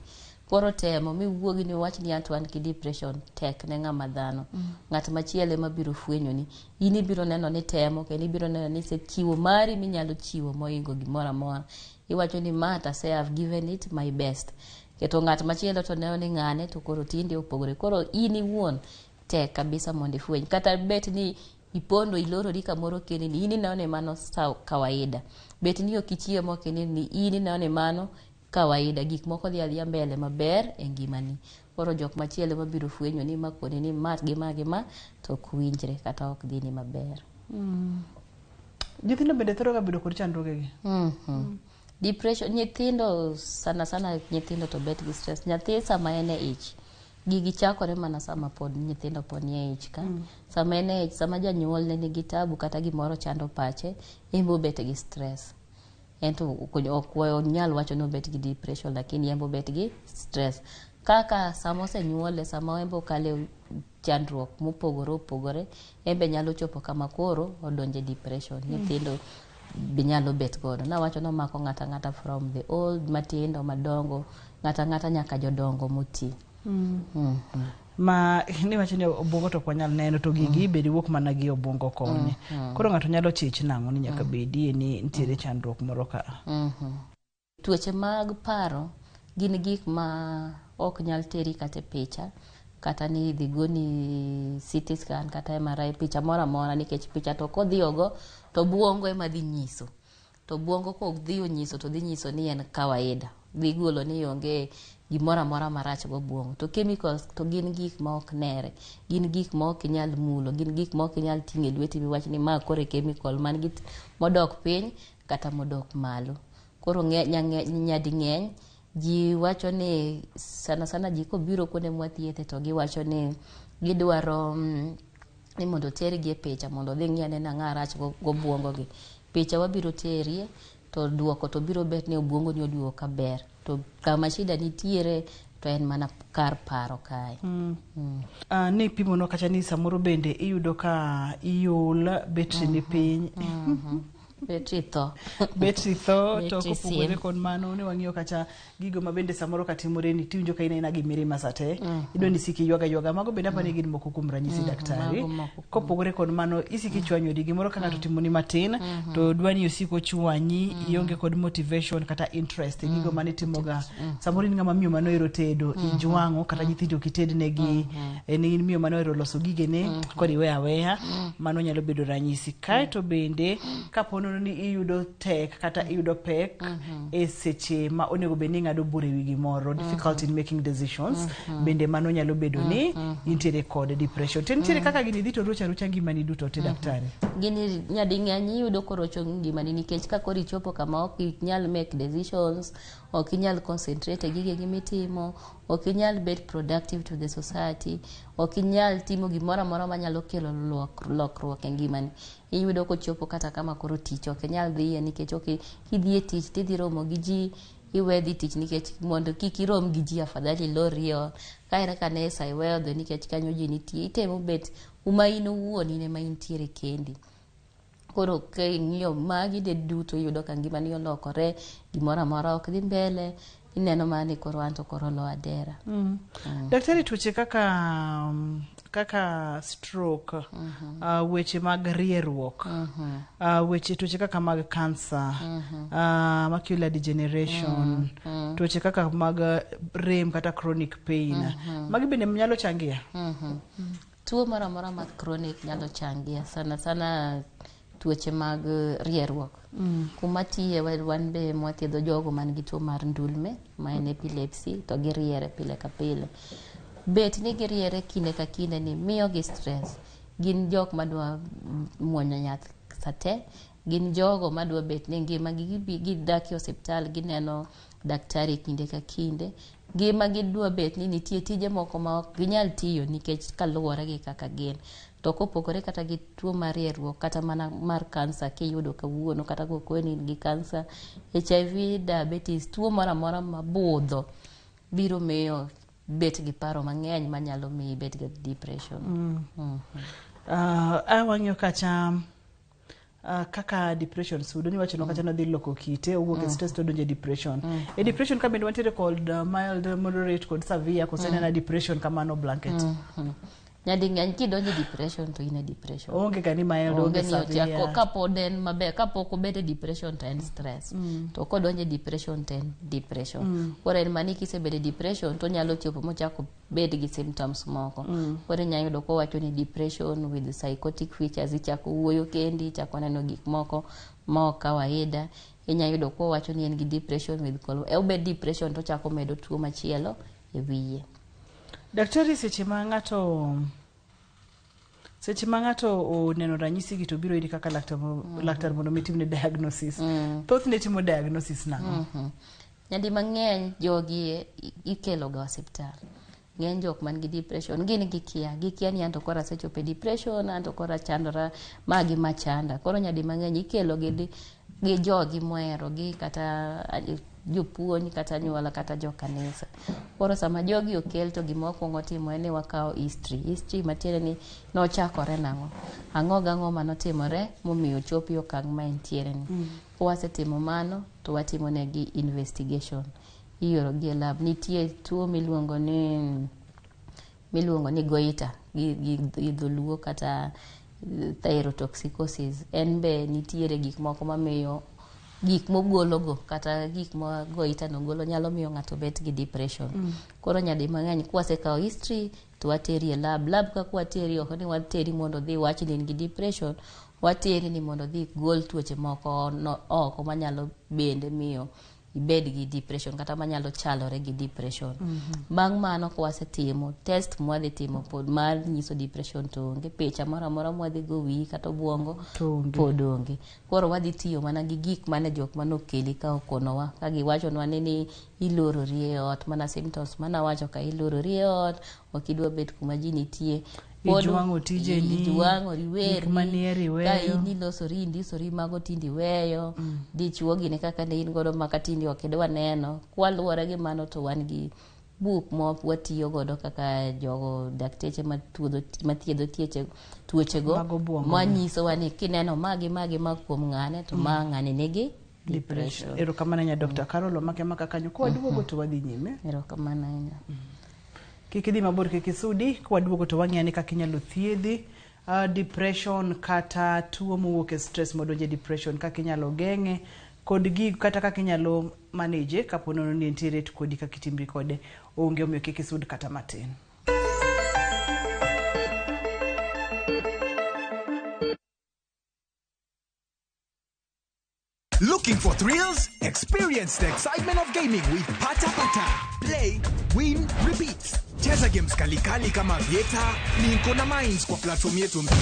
Koro temo miwuogi ni wach ni anto an gi depression tek ne ng'ama dhano. Ng'at machielo ema biro fwenyo ni in ibiro neno ni temo, kendo ibiro neno ni isechiwo mari minyalo chiwo moingo gimoro amora. Iwacho ni ma to ase have given it my best. Keto ng'at machielo to neno ni ng'ane to koro tinde opogore. Koro in iwuon tek kabisa mondo ifweny. Kata bet ni ipondo ilorori kamoro kendi ni in ineno ni mano kawaida. Bet ni ok ichiemo kendi ni in ineno ni mano kawaida. Gik moko dhi adhiya mbele maber e ngimani. Koro jok machielo mabiro fwenyo ni ma koni ni ma gi ma gi ma to ok winjre kata ok dhini maber. Nyithindo bende thoro ga bedo kod chandruogegi? Depression, nyithindo sana sana, nyithindo to bet gi stress. Nyathi sama en e ich, gigi chakore mana sama pod nyithindo pod nie ich ka. Sama en e ich, sama janyuolne nigi tabu kata gimoro chando pache, en be obet gi stress. En to ok onyal wacho ni obet gi depression, lakini en be obet gi stress. Kaka sama osenyuole, sama en be okale chandruok mopogore opogore, en be nyalo chopo kama koro odonje depression. Nyithindo be nyalo bet godo. Nawacho nomako ng'ata ang'ata from the old, matindo, madongo, ng'ata ang'ata nyaka jodongo moti. Ma niwacho ni obwongo to ok wanyal neno, to gigi bende wuok mana gi obwongo koni. Koro ng'ato nyalo chich nang'o ni nyaka bedie ni nitiere chandruok moro ka? Tuoche mag paro gin gik ma ok nyal teri kata e picha, kata ni idhi goni CT scan kata MRI, picha moro amora, nikech picha to kodhi ogo to obwongo ema dhi nyiso. To obwongo kodhi onyiso to dhi nyiso ni en kawaida. Dhi golo ni onge gimoro amora marach gobwongo. To chemicals to gin gik ma ok nere. Gin gik ma ok inyal mulo, gin gik ma ok inyal ting'o e lweti miwach ni ma koro e chemical man gi modok piny kata modok malo. Koro nyading'eny ji wacho ni sana sana ji kobiro kuonde mwathiethe to giwacho ni gidwaro ni mondo otergi e picha mondo odhi ng'i ane nang'a rach gobwongo gi. Picha wabiro terie to duoko to biro bet ni obwongo ni oduogo kaber. To kama shida nitiere to en mana kar paro kae. Ni pimonwa kacha ni samoro bende iyudo ka iol, betri ni piny. Betri tho. Betri tho. To Betri kopogore sim. kod mano, ne wang'iyo kacha gigo ma bende samoro katimore ni tiwinjo ka in aina gi mirima sate, idwa ni isik iywaga ywaga. Mago bende apani gin moko kuom ranyisi, daktari. Mago moko. Kopogore kod mano, isik ichwanyori gimoro ka ng'ato timoni matin to dwa ni osik ochwanyi, ionge kod motivation kata interest e gigo manitimoga. Samoro in ng'ama miyo manohero tedo, ijwang'o, kata nyithindo ok itednegi. En in miyo manohero loso gigene, koro iweyo aweya. Mano nyalo bedo ranyisi. Kaeto bende kapo nono ni iyudo tek kata iyudo pek e seche ma onego bed ni ing'ado bura ewi gimoro, difficulty in making decisions, bende mano nyalo bedo ni intiere kod depression. To nitiere kaka gini dhi to rocho arocha ngimani duto te, daktari? Gini nyading'eny iyudo korocho ngimani, nikech ka koro ichopo kama ok inyal make decisions, ok inyal concentrate e gigegi mitimo, ok inyal bet productive to the society, ok inyal timo gimoro amora manyalo kelo lokruok e ngimani. Iyudo kochopo kata kama koro tich ok inyal dhiye, nikech ok kidhi e tich tidhi romo gi ji, iwe dhi tich nikech mondo kik irom gi ji, afadhali ilorri e ot. Ka en kanisa iweyo dhi nikech kanyo ji nitie. Itemo bet kuma in owuon in ema intiere kendi. Koro ka ing'iyo magi de duto, iyudo ka ngimani olokore, gimoro amora ok dhi mbele, ineno mana ni koro anto koro olo adera. Daktari, tuoche kaka stroke, weche mag rieruok, weche tuoche kaka mag cancer, macular degeneration, tuoche kaka mag rem kata chronic pain, magi bende nyalo changia? Tuo moro amora ma chronic nyalo changia sana sana tuoche mag rieruok. Kuma tiye wan be mwathiedho jogo man gi tuo mar ndulme ma en epilepsy to giriere pile ka pile. Bet ni giriere kinde ka kinde ni miyo gi stress. Gin jok madwa muonyo yath sate, gin jogo madwa bet ni ngima gi gidak e osiptal gineno daktari kinde ka kinde. Ngima gidwa bet ni nitie tije moko ma ok ginyal tiyo nikech kaluwore gi kaka gin. To kopogore kata gi tuo mar rieruok kata mana mar kansa kiyudo kawuono kata kokoni in gi kansa, HIV, diabetes, tuo moro amora mabudho biro miyo bet gi paro mang'eny manyalo miyi ibed gi depression. Wang'iyo kacha kaka depression sudo niwacho no kacha nodhi loko kite owuok e stress to odonjo e depression. E depression ka bende wantiere kod mild, moderate kod severe koso en ena depression kamano blanket? Nyading'eny kidonjo e depression to in e depression. Onge ga ni mild, onge Onge ni severe. ochako kapod en maber kapok obedo e depression to en stress. To kodonjo e depression to en depression. Koro en mani kisebedo e depression to onyalo chopo mochako bed gi symptoms moko. Koro inya yudo kowacho ni depression with psychotic features, ichako wuoyo kendi, ichako neno gik moko ma ok kawaida. Inya yudo kowacho ni en gi depression with obed depression to ochako medo tuo machielo e wiye. Daktari, seche ma ng'ato oneno ranyisi gi to biro iri kaka laktar laktar mondo mi timne diagnosis. Thothne timo diagnosis nang'o? Nyadi mang'eny jogi ikelo ga osiptal. Ng'eny jok man gi depression gin gikia ni anto koro asechopo e depression, anto koro achandora, ma gi machanda. Koro nyadi mang'eny ikelo gi jogi moherogi kata jopuonj kata anyuola kata jokanisa. Koro sama jogi okel to gima wakwongo timo en ni wakawo history. History matiende ni nochakore nang'o, ang'o gang'o manotimore momiyo ochopo e okang' ma entiere ni. Kwasetimo mano to watimo negi investigation. Ioro gi e lab. Nitie tuo miluongo ni goiter gi dholuo kata thyrotoxicosis. En be nitiere gik moko mamiyo gik mogologo kata gik ma goiter no golo nyalo miyo ng'ato bet gi depression. Koro nyadi mang'eny kwasekawo history to wateri e lab. Lab ka kwateri ok ni wateri mondo dhi wach ni in gi depression, wateri ni mondo dhi gol tuoche moko oko manyalo bende miyo ibed gi depression kata manyalo chalore gi depression. Bang' mano kwasetimo test mwadhi timo pod mar nyiso depression to onge, picha moro amora mwadhi go wiyi kata obwongo pod onge. Koro wadhi tiyo mana gi gik mane jok manokeli ka okonowa ka giwachonwa ni ilorori e ot, mana symptoms manawacho ka ilorori e ot, ok idwa bet kuma ji nitie. Ijwang'o tijeni, ijwang'o, iwerri, gik manie iweyo. Ka in ilosori, indisori mago tinde iweyo, dichuo gini kaka ne in godo maka tinde ok idwa neno. Kwaluwore gi mano to wan gi buk ma watiyo godo kaka jogo dakteche mathiedho tuochego manyisowa ni kineno magi magi ma kuom ng'ane to ma ng'ane nigi depression. Erokamano ahinya Dr. Carol omake maka kanyo. Kwaduogo to wadhi nyime. Erokamano ahinya. Kik idhi mabor, kik isudi. Kwaduogo to wang'iyo ni kaka inyalo thiedhi depression kata tuo mowuok e stress modonjo e depression, kaka inyalo geng'e kod gig kata kaka inyalo manage kapo nono ni entiere to kodi kaka itimri kode onge, omiyo kik isud kata matin. Looking for thrills? Experience the excitement of gaming with Pata Pata. Play, win, repeat. Cheza games kalikali kama Vieta, Linko na Mines kwa platform yetu mpya.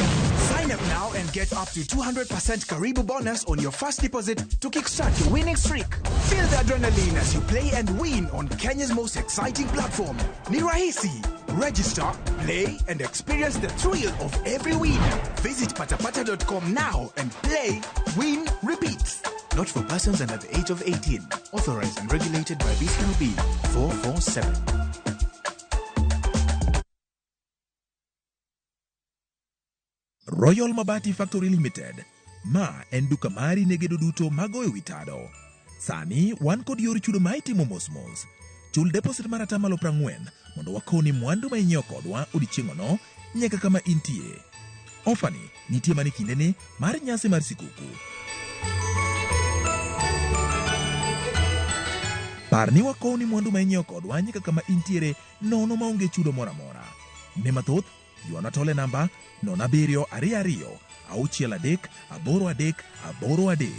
Sign up now and get up to 200% Karibu bonus on your first deposit to kickstart your winning streak. Feel the adrenaline as you play and win on Kenya's most exciting platform. Ni rahisi. Register, play, and experience the thrill of every win. Visit patapata.com now and play, win, repeat. Not for persons under the age of 18. Authorized and regulated by BCLB 447. Royal Mabati Factory Limited. Ma en duka mari ne gedo duto magoyo wi tado. Sani wan kod yor chudo ma itimo mos mos. Chul deposit mar 40% mondo wakoni mwandu ma inyiewo kodwa odiechieng'ono nyaka kama intie. Ofani nitie mana e kindeni mar nyasi mar sikuku. Par ni wakowni mwandu ma inyiewo kodwa nyaka kama intiere nono maonge chudo moro amora. Ne mathoth, Ywana tol e namba 07 22 6 3 8 8 3.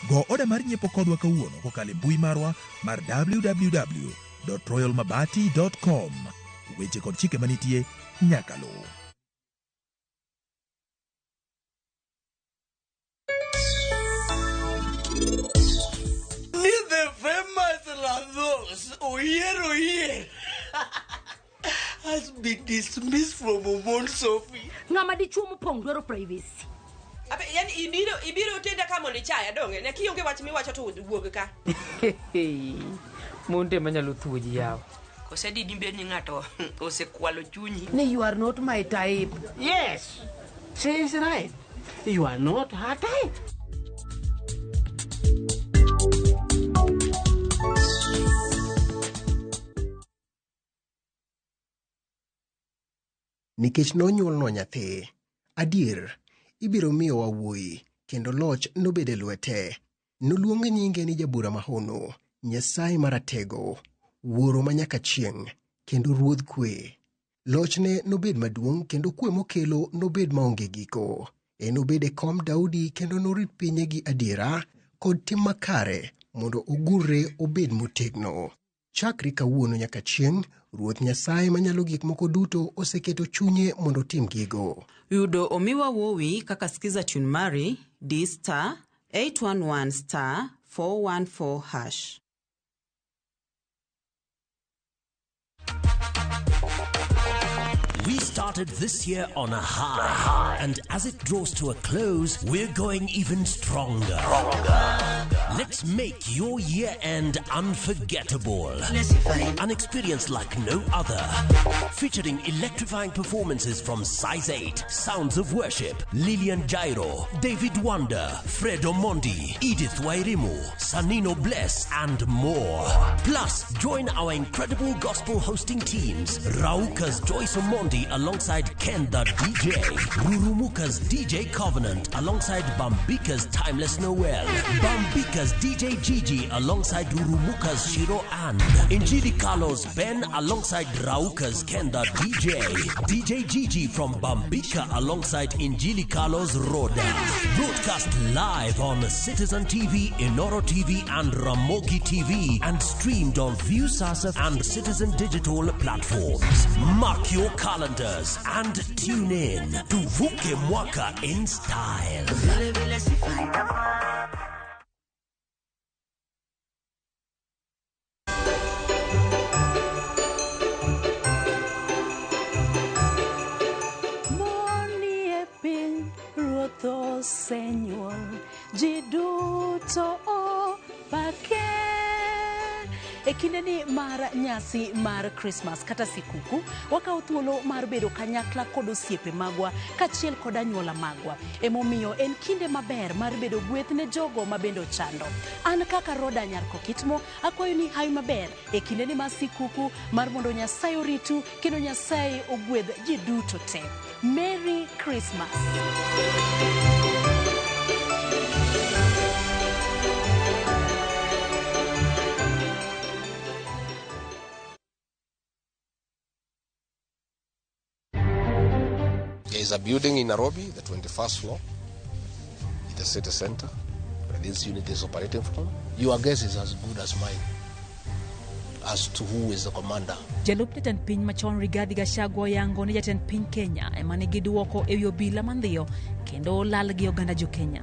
Go oda mar nyiepo kodwa kawuono kokalo e mbui marwa mar www.royalmabati.com. Weche kod chike manitie nyaka luw. Ni the famous Lados Oyier Oyier has been dismissed from Omon Sophie. Ng'ama dichuo mopong' dwaro privacy. Abe, yani ibiro tenda ka mondo ichaya donge ne kionge wach miwacho to wuog ka. Monde manyalo thuo ji yawa. Kose didimbe ni ng'ato osekwalo chunyi. Ni you are not my type. Yes, she is right. You are not her type. Nikech nonyuolnwa nyathi, adier, ibiro miyowa wuoyi, kendo loch nobed e lwete. Noluong nyinge ni Jabura Mahono, Nyasaye Maratego, Wuoro manyaka chieng', kendo Ruodh Kwe. Lochne nobed maduong' kendo kwe mokelo nobed maonge giko. Enobed e kom Daudi kendo norit pinye gi adiera kod tim makare mondo ogurre obed motegno. Chakre kawuono nyaka chieng', Ruoth Nyasaye Manyalo Gik Moko Duto oseketo chunye mondo otim gigo. Yudo omiwa wuowi kaka skiza tune mari D star 811 star 414 hash. We started this year on a high, and as it draws to a close, we're going even stronger. Let's make your year end unforgettable. An experience like no other. Featuring electrifying performances from Size 8, Sounds of Worship, Lillian Jairo, David Wonder, Fred Omondi, Edith Wairimu, Sanino Bless, and more. Plus, join our incredible gospel hosting teams, Rauka's Joyce Omondi alongside Ken the DJ, Rurumuka's DJ Covenant alongside Bambika's Timeless Noel, Bambika's DJ Gigi alongside Rurumuka's Shiro and Injili Carlos Ben alongside Rauka's Ken the DJ, DJ Gigi from Bambika alongside Injili Carlos Roda. Broadcast live on Citizen TV, Inoro TV and Ramogi TV and streamed on Viusasa and Citizen Digital platforms. Mark your calendars and tune in to Vuke Mwaka in style. Monie piny ruoth osenyuol, ji duto opake. E kindeni mar nyasi mar Christmas kata sikuku, wakawo thuolo mar bedo kanyakla kod osiepe magwa kaachiel kod anyuola magwa. Emomiyo en kinde maber mar bedo gweth ne jogo mabende ochando. An kaka Roda Nyar Kokitmo, akwayo ni hawi maber e kindeni mar sikuku mar mondo Nyasaye oritu kendo Nyasaye ogwedh ji duto te. Merry Christmas. There is a building in Nairobi, the 21st floor, in the city center, where this unit is operating from. Your guess is as good as mine as to who is the commander. Jalup jatend piny machon Rigathi Gachagua oyango ni jatend piny Kenya ema nigi duoko ewi obila mandhiyo kendo lal gi oganda jo Kenya.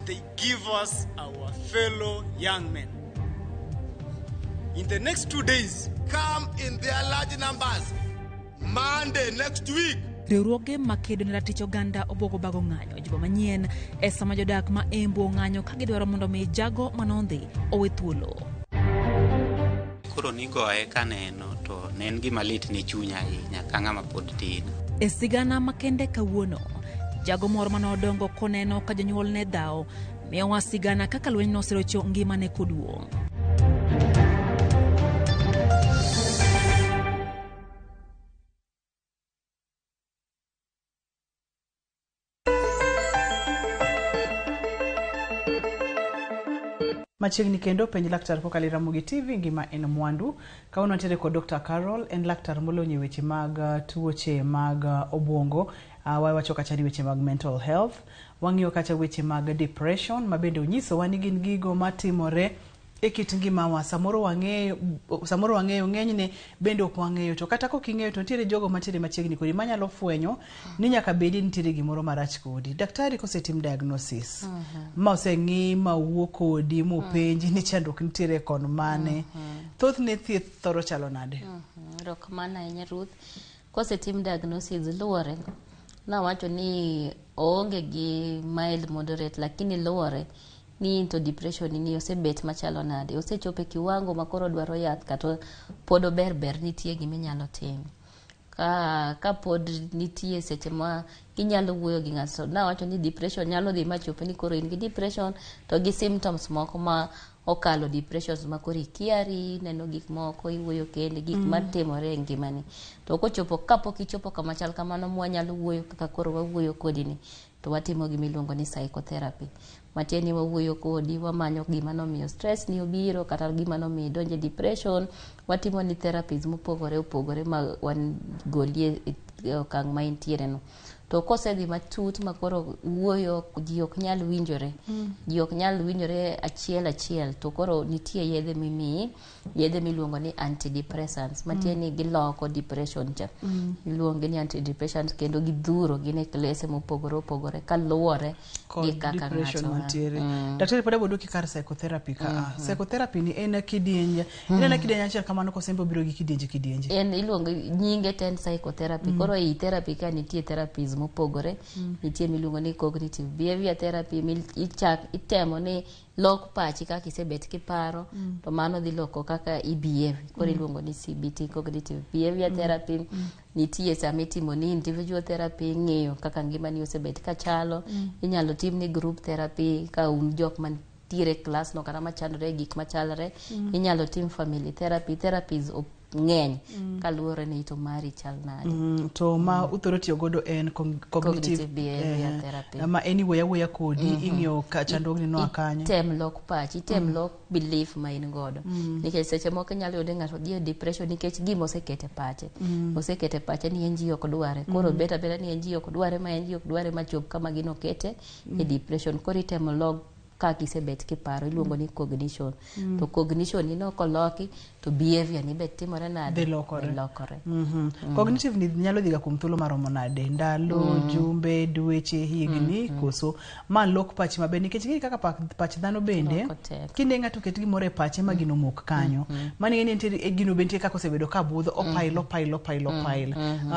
They give us our fellow young men. In the next 2 days, come in their large numbers. Monday next week. Riwruoge makedo ne ratich oganda obwogo bago ng'anyo juma manyien e sama jodak ma Embu ong'anyo ka gidwaro mondo mi jago manondhi owe thuolo. Koro nigoye kaneno to ne en gima lit ne chunya ahinya ka ng'ama pod tin. E sigana makende kawuono, jago moro manodongo koneno ka jonyuolne dhawo miyowa sigana kaka lweny noserocho ngimane koduong'. Machiegni kendo penj laktar kokalo e Ramogi TV ngima en mwandu. Kawuono wantiere kod Dr. Carol, en laktar molony e weche mag tuoche mag obwongo. Wawacho kacha ni weche mag mental health. Wang'iyo kacha weche mag depression ma bende onyisowa ni gin gigo matimore e kit ngimawa. Samoro wang'eyo, samoro wang'eyo ng'enyne bende ok wang'eyo. To kata kok ing'eyo to nitiere jogo mantiere machiegni kodi manyalo fwenyo ni nyaka bedi nitiere gimoro marach kodi. Daktari kosetim diagnosis ma oseng'i ma owuo kodi mopenji ni chandruok nitiere kon mane, thothne thieth thoro chalo nade? Erokamano ahinya Ruth. Kosetim diagnosis luwore. Nawacho ni oonge gi mild moderate lakini luwore ni to depression ni osebet machalo nade. Osechopo e kiwango ma koro dwaro yath kata pod ober ber nitie giminyalo tim. Ka pod nitie seche ma inyalo wuoyo gi ng'ato. Nawacho ni depression nyalo dhi machop ni koro in gi depression to gi symptoms moko ma okalo depressions ma koro ikiari, ineno gik moko, iwuoyo kendi, gik matimore e ngimani. To kochopo kapok ichopo kama chal kamano mwanyalo wuoyo kaka koro wawuoyo kodi ni, to watimo gima iluongo ni psychotherapy. Matiende ni wawuoyo kodi, wamanyo gima nomiyo stress ni obiro kata gima nomiyo idonjo e depression. Watimo ni therapies mopogore opogore ma wagolie e okang' ma intiere no. To kosedhi matut ma koro wuoyo ji ok nyal winjore. Ji ok nyal winjore achiel achiel to koro nitie yedhe mimiyi, yedhe miluongo ni antidepressants. Matiende ni giloko depression cha. Iluonge ni antidepressants kendo gidhuro gin e klese mopogore opogore kaluwore gi kod kaka depression ng'ato mantiere. Daktari pod aboduoki kar psychotherapy ka. Psychotherapy ni en kidienje, en kidienje achiel kamano koso en be obiro gi kidienje kidienje? En iluongo nyinge to en psychotherapy. Koro ei therapy ka nitie therapies mopogore. Nitie miluongo ni cognitive behavior therapy michak itemo ni lok pachi kaka isebet kiparo to mano dhi loko kaka i behave. Koro iluongo ni CBT cognitive behavior therapy. Nitie sama itimo ni individual therapy ing'iyo kaka ngimani osebet kachalo. Inyalo timni group therapy ka un jok mantiere e klas no kata machandore e gik machalre. Inyalo tim family therapy. Therapies ng'eny kaluwore ni to mari chal nade. To ma uthoro tiyo godo en cognitive, Cognitive behavior therapy. Ma en iwuoyo awuoya kodi ing'iyo ka chandruogni noa kanye. Item lok pachi, item lok belief ma in godo. Nikech seche moko inyalo yudo ni ng'ato dhi e depression nikech gima osekete pache. Osekete pache ni en ji ok dware. Koro bet abeta ni en ji ok dware ma en ji ok dware machop kama gino kete e depression. Koro itemo lok kaka isebet kiparo iluongo ni cognition. To cognition ni no koloki to behavior ni be timore nade? Dhi lokore. Dhi lokore. Cognitive ni nyalo dhiga kuom thuolo maromo nade? Ndalo, jumbe, dweche, higni, koso ma lok pachi maber nikech ing'e kaka pach dhano bende Loko tek. kinde ng'ato ket gimoro e pache ma gino mok kanyo. Mano ing'e ni nitiere gino be nitie kaka osebedo ka budho opail opail opail opail.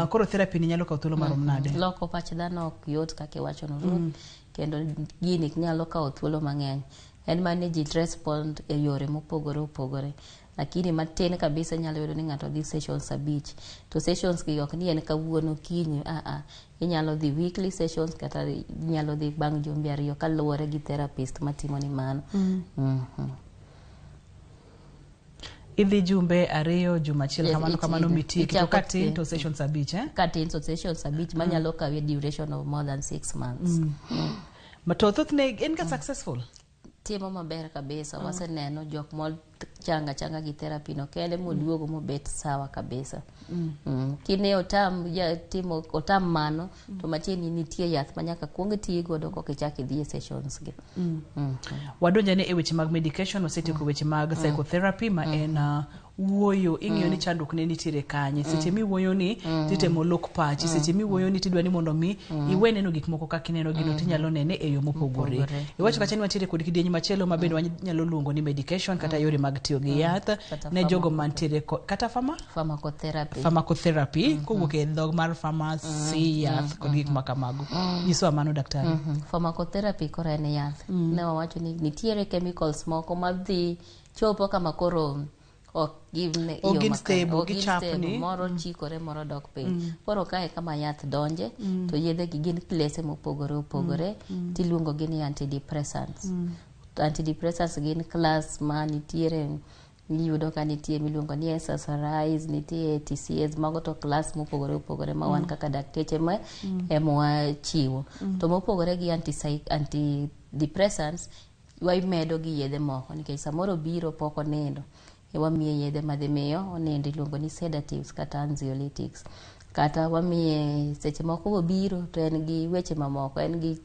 Koro therapy ni nyalo kawo thuolo marom nade? Loko pach dhano ok yot kaka iwacho no Ruth. Kendo gini nyalo kawo thuolo mang'eny. En mana ni ji respond e yore mopogore opogore. Lakini matin kabisa inyalo yudo ni ng'ato dhi sessions 5. To sessions gi ok ni en kawuono kiny, Inyalo dhi weekly sessions kata inyalo dhi bang' jumbe 2 kaluwore gi therapist matimo ni mano. Idhi jumbe 2 juma achiel Yes, kamano kamano mitieki to ichako ka tin to sessions 5 Ka tin to sessions 5 manyalo kawi duration of more than 6 months. Ma to thothne en ga successful? Timo maber kabisa. Waseneno jok mochanga changa gi therapy no kende moduogo mobet sawa kabisa. Kine otam ja, timo otam mano to matieni nitie yath ma nyaka kuong ti godo koka ichak idhi e sessions gi. Wadonjane e weche mag medication, wasetieko weche mag psychotherapy ma en wuoyo ing'iyo ni chandruok ne nitiere kanye. Seche miwuoyo ni titemo lok pachi, seche miwuoyo ni tidwa ni mondo mi iwe neno gik moko kaka ineno gino tinyalo nene e yo mopogore. Mopogore. Iwacho kacha ni wantiere kod kidieny machielo ma bende wanyalo luongo ni medication kata yore mag tiyo gi yath Kata ne jogo mantiere kata pharmacotherapy. Pharmacotherapy kowuok e dhog mar pharmacy, yath kod gik ma kamago. Nyisowa mano daktari. Pharmacotherapy koro en yath. Ne wawacho ni nitiere chemicals moko madhi chopo kama koro ok gin Ok yo gin makare. stable, Ok gin gichapni. stable, moro chikore, moro dok piny. Koro kae kama yath donje, to yedhe gi gin klese mopogore opogore, tiluongo gi ni antidepressants. Antidepressants gin class ma nitiere, iyudo ka nitie miluongo ni SSRIs, nitie TCAs, mago to class mopogore opogore ma wan kaka dakteche ma ema wachiwo. To mopogore gi antidepressants, Waimedo gi yedhe moko nikech samoro obiro pok onindo, wamiye yedhe madhi miyo onindo, iluongo ni sedatives kata anxiolytics. Kata wamiye seche moko obiro to en gi weche mamoko, en gi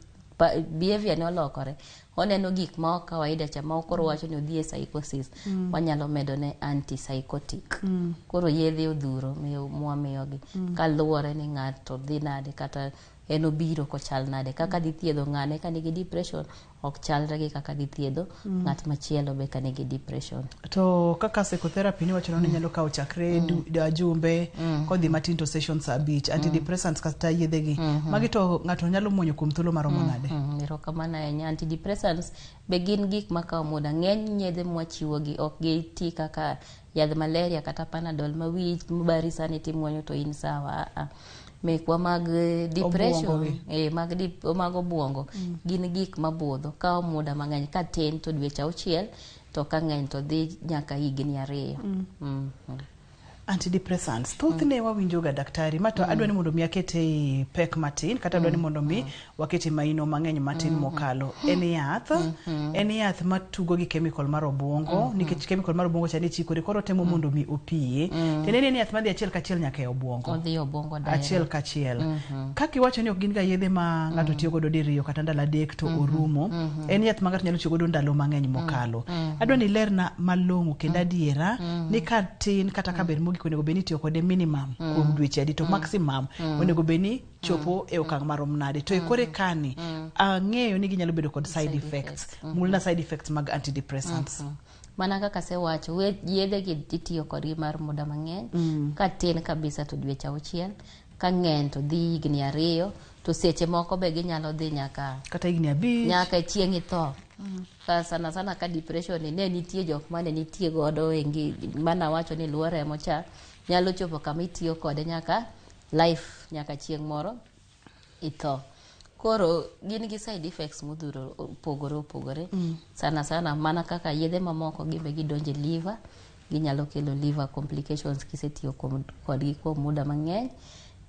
behavior ne olokore, oneno gik ma ok kawaida cha ma koro wacho ni odhi e psychosis. Wanyalo medo ne antipsychotic. Koro yedhe odhuro mwamiyogi kaluwore ni ng'ato dhi nade kata en obiro kochal nade. Kaka dhi thiedho ng'ane ka nigi depression ok chalre gi kaka dhi thiedho ng'at machielo be ka nigi depression. To kaka psychotherapy ni wacho ni nyalo kawo chakre jumbe kodhi matin to sessions 5, antidepressants kata yedhe gi magi to ng'ato nyalo muonyo kuom thuolo maromo nade? Erokamano ahinya. Antidepressants be gin gik makawo muda. Ng'eny yedhe mwachiwogi ok giti kaka yadh malaria kata Panadol ma wiyi bari sani timuonyo to in sawa. Aa. Mekwa mag depression, mag obuongo gin gik mabudho, kawo muda mang'eny. Ka tin to dweche 6, to ka ng'eny to dhi nyaka higni 2. Antidepressants thothne wawinjo ga daktari ma to adwa ni mondo mi akete e pek matin kata adwa ni mondo mi wakete maino mang'eny matin mokalo. En yath, en yath matugo gi chemical mar obuongo, nikech chemical mar obuongo cha ni chikore koro temo mondo mi opiye. Tiende ni en yath madhi achiel kachiel nyaka e obuongo. Odhi e obuongo direct. Achiel kachiel. Kaka iwacho ni ok gin ga yedhe ma ng'ato tiyo godo diriyo kata ndalo 3 to orumo. En yath ma ng'ato nyalo tiyo godo ndalo mang'eny mokalo. Adwa ni ilerna malong'o kendo adiera ni ka tin kata ka ber mogik onego bed ni itiyo kode minimum kuom dweche adi to maximum onego bed ni chopo e okang' marom nade, to e kore kani ang'eyo ni ginyalo bedo kod side effects. Mulna side effects mag antidepressants. Mana kaka asewacho, yedhe gi itiyo kodgi mar muda mang'eny. Ka tin kabisa to dweche 6, ka ng'eny to dhi higni 2, to seche moko be ginyalo dhi nyaka kata higni 5, nyaka chieng' itho. Ka sana sana ka depression ni ne nitie jok mane nitie godo e mana wacho ni luo remo cha nyalo chopo kama itiyo kode nyaka life, nyaka chieng' moro itho. Koro gin gi side effects modhuro opogore opogore. Sana sana mana kaka yedhe mamoko gimbe gidonje liver, ginyalo kelo liver complications kisetiyo kodgi kuom muda mang'eny.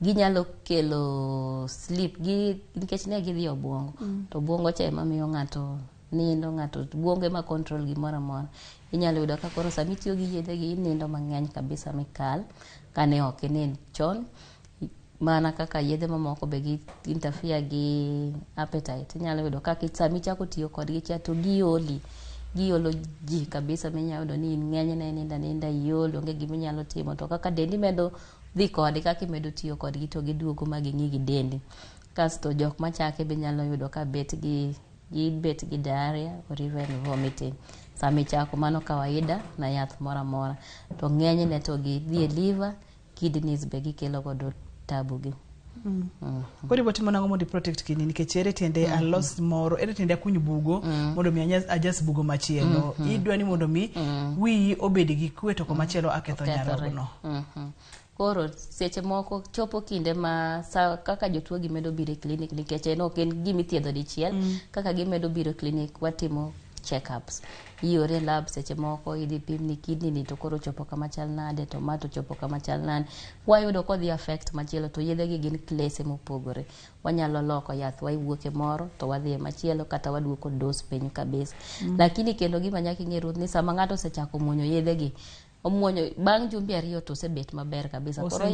Ginyalo kelo sleep gi nikech ne gidhi e obuongo. To obuongo cha ema miyo ng'ato nindo, ng'ato obuongo ema control gimoro amora. Inyalo yudo ka koro sama itiyo gi yedhe gi inindo mang'eny kabisa mikal kane ok inind chon. Mana kaka yedhe mamoko be gi interfere gi appetite. Inyalo yudo ka sama ichako tiyo kodgi cha to gioli, giolo ji kabisa minyalo yudo ni in ng'enyne ininda aninda iol, onge gima inyalo timo. To kaka dendi medo dhi kode, kaka imedo tiyo kodgi to giduogo ma ging'i gi dendi. Kasto jok machake be nyalo yudo ka bet gi gibet gi diarrhea or even vomiting. Sama ichako mano kawaida na yath moro amora. To ng'enyne to gidhi e liver, kidneys be gikelo godo tabu gi. Koro ibo timo nang'o mondo i protect kidney, nikech ere tiende alos moro, ere tiende akuny bugo mondo mi ajas bugo machielo. Idwa ni mondo mi wiyi obed gi kwe to komachielo aketho nyarogno. Koro seche moko chopo kinde ma kaka jotuo gi medo biro e clinic, nikech en ok en gima ithiedho dichiel. Kaka gimedo biro e clinic watimo check-ups. Iore lab seche moko idhi pim ni kidney ni to koro chopo kama chal nade, to ma to chopo kama chal nade. Wayudo kodhi affect machielo to yedhe gi gin klese mopogore. Wanyalo loko yath wawuok e moro to wadhi e machielo kata waduoko dose piny kabisa. Lakini kendo gima nyaka ing'e Ruth ni sama ng'ato osechako muonyo yedhe gi, omuonyo bang' jumbe 2 to osebet maber kabisa. Koro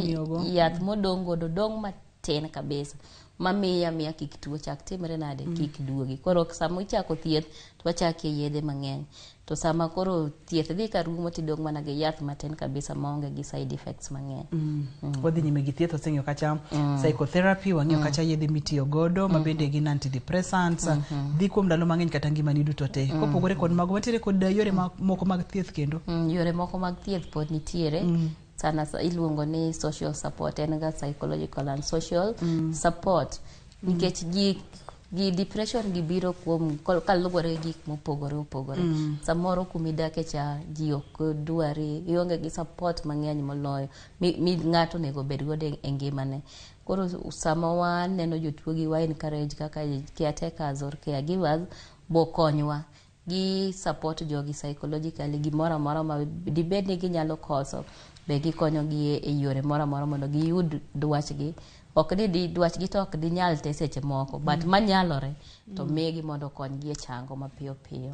yath modong' godo dong' matin kabisa mamiya miya kik tuo chak timre nade, kik duogi. Koro sama ichako thieth to wachako e yedhe mang'eny, to sama koro thieth dhi ka rumo tidong' mana gi yath matin kabisa maonge gi side effects mang'eny. Wadhi nyime gi thieth, waseng'iyo kacha psychotherapy, wang'iyo kacha yedhe mitiyo godo ma bende gin antidepressants, dhi kuom ndalo mang'eny kata ngimani duto te. Kopogore kod mago, wantiere kod yore moko mag thieth kendo. Yore moko mag thieth pod nitiere. Sana iluongo ni social support, en ga psychological and social support. Nikech gi depression gi biro kuom kaluwore gi gik mopogore opogore. Samoro kumidake cha ji ok dwari, ionge gi support mang'eny moloyo mi ng'ato onego bed godo e ngimane. Koro sama waneno jotuo gi wa encourage kaka caretakers or caregivers bo konywa gi support jogi psychologically, gimoro amora ma dibed ni ginyalo koso be gikonyogi e yore moro amora mondo giyud dwachgi Ok ni di dwachgi to ok dinyal te seche moko, but manyalore to migi mondo okonygi e chango mapiyo piyo.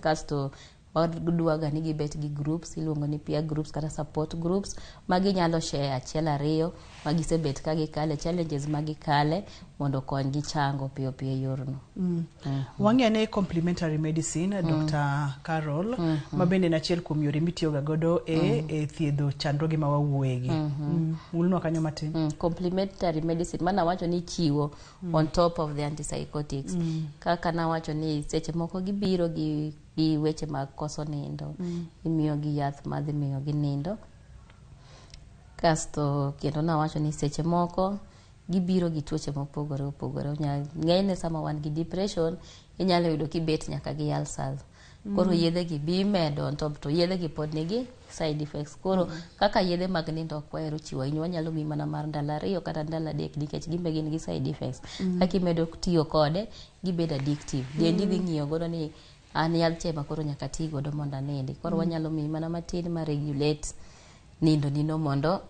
Kasto wadwaga ni gibet gi groups iluongo ni peer groups kata support groups ma ginyalo share achiel ariyo ma gisebet ka gikale challenges ma gikale mondo okonygi chango piyo piyo e yorno. Wang'e ane complementary medicine, Dr. Carol, ma bende en achiel kuom yore mitiyoga godo e thiedho chandruoge ma wawuoyegi. Mulnwa kanyo matin. Complementary medicine mana wacho ni chiwo on top of the antipsychotics. Kaka nawacho ni seche moko gibiro gi weche mag koso nindo, imiyogi yath madhi miyo gi nindo. Kasto kendo nawacho ni seche moko gibiro gi tuoche mopogore opogore. Ng'enyne sama wan gi depression inyalo yudo kibet nyaka gi ulcers. Koro yedhe gi bi imedo on top, to yedhe gi pod nigi side effects. Koro kaka yedhe mag nindo ok wahero chiwo ahinya, wanyalo miyi mana mar ndalo 2 kata ndalo 3 nikech gin be gin gi side effects. Kaka imedo tiyo kode, gibedo addictive. Dendi dhi ng'iyo godo ni an yadh cha ema koro nyaka ati godo mondo anindi. Koro wanyalo miyi mana matin ma regulate nindo nino mondo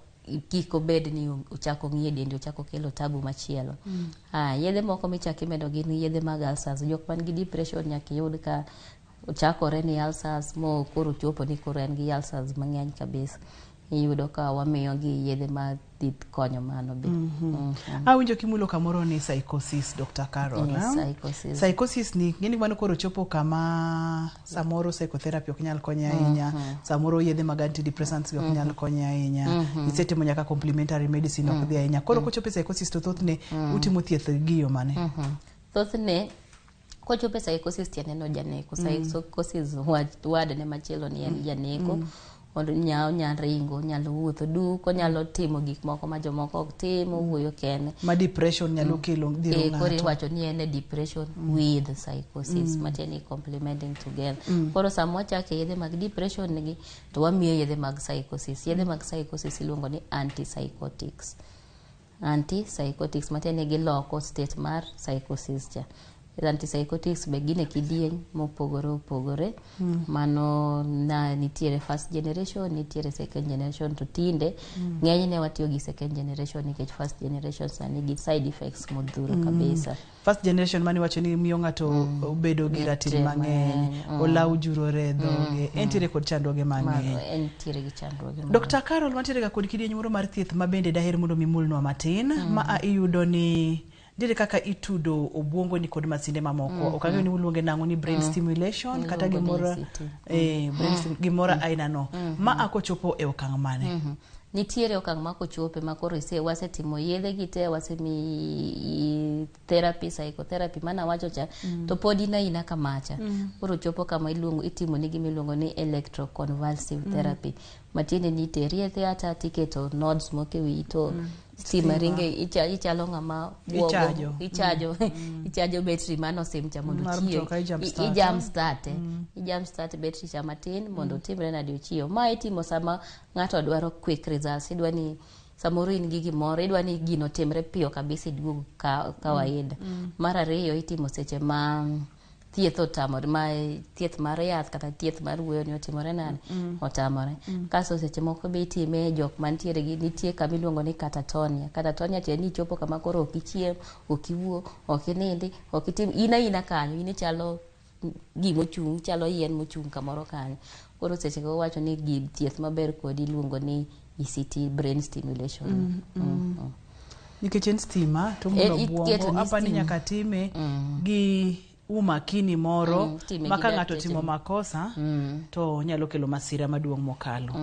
kik obed ni ochako ng'iyo dendi, ochako kelo tabu machielo. Yedhe moko michako imedo gin yedhe mag ulcers. Jok man gi depression nyaka iyud ka ochakore ni ulcers mo koro chopo ni koro en gi ulcers mang'eny kabisa. Iyudo ka wamiyo gi yedhe ma dhi konyo mano be. Awinjo kimulo kamoro ni psychosis, Dr. Carol. Yes, ah? psychosis. Psychosis ni ng'eni mano koro chopo kama samoro psychotherapy ok nyal konyo ahinya, samoro yedhe mag antidepressants be ok nyal konyo ahinya. Isetimo nyaka complementary medicine, ok dhi ahinya. Koro kochopo e psychosis to thothne utimo thieth gi yo mane? Thothne kochopo e psychosis tiende no janeko. Psychosis word ne machielo ni en janeko. Onya ringo, onyalo wuotho duk, onyalo timo gik moko ma jomoko ok tim, owuoyo kende. Ma depression nyalo kelo dhiro Koro ng'ato. iwacho ni en e depression with psychosis, matiende ni complementing together. Koro sama wachako e yedhe mag depression gi, to wamiyo yedhe mag psychosis. Yedhe mag psychosis iluongo ni antipsychotics. Antipsychotics matiende ni giloko state mar psychosis cha. Antipsychotics be gin e kidieny mopogore opogore. Mano na nitiere first generation, nitiere second generation, to tinde ng'enyne watiyo gi second generation nikech first generation sani gi side effects modhuro kabisa. First generation mane wacho ni miyo ng'ato bedo gi ratil Ratil mang'eny, mang'eny, olaw jurore e dhoge, entiere kod chandruoge mang'eny. Entiere gi chandruoge mang'eny. Dr. Carol, wantiere ga kod kidieny moro mar thieth ma bende daher mondo mi mulnwa matin, ma a iyudo ni nitiere kaka itudo obwongo ni kod masinde mamoko. Ok ang'eyo ni uluonge nang'o, ni brain stimulation kata Iluongo ni gimoro ECT. Brain gimoro aina no. Ma a kochopo e okang' mane? Nitiere okang' ma kochope ma koro wasetimo yedhe gi te, wasemi therapy, psychotherapy mana wacho cha, to pod in aina kamacha. Koro chopo kama iluongo itimo ni gima iluongo ni electroconvulsive therapy, matiende ni iteri e theatre tiketo nodes moko e wiyi to stima Stima. ringe ichalo ng'ama buogo. Ichajo. Ichajo betri mano sim cha mondo Mar ochiew. mtoka, i-jump start. I-jump start, i-jump start betri cha matin mondo otimre nade ochiew. Ma itimo sama ng'ato dwaro quick results, idwa ni samoro in gi gimoro, idwa ni gino timre piyo kabisa, iduog ka kawaida. Mar ariyo, itimo seche ma thieth otamore, ma thieth mar yath kata thieth mar wuoyo ni otimore nade, otamore. Kasto seche moko be itime e jok mantiere gi nitie kama iluongo ni catatonia. Catatonia tiende ni ichopo kama koro ok ichiem, ok iwuo, ok inindi, ok itim, in aina kanyo, in ichalo gimochung', chalo yien mochung' kamoro kanyo. Koro seche go wacho ni gi thieth maber kodi iluongo ni ECT, brain stimulation. Nikech en stima to mulo iketo obwongo ni apa ni stima. nyaka time gi umakini moro Time ma gi ka ng'ato dakteche. timo makosa to nyalo kelo masira maduong' mokalo.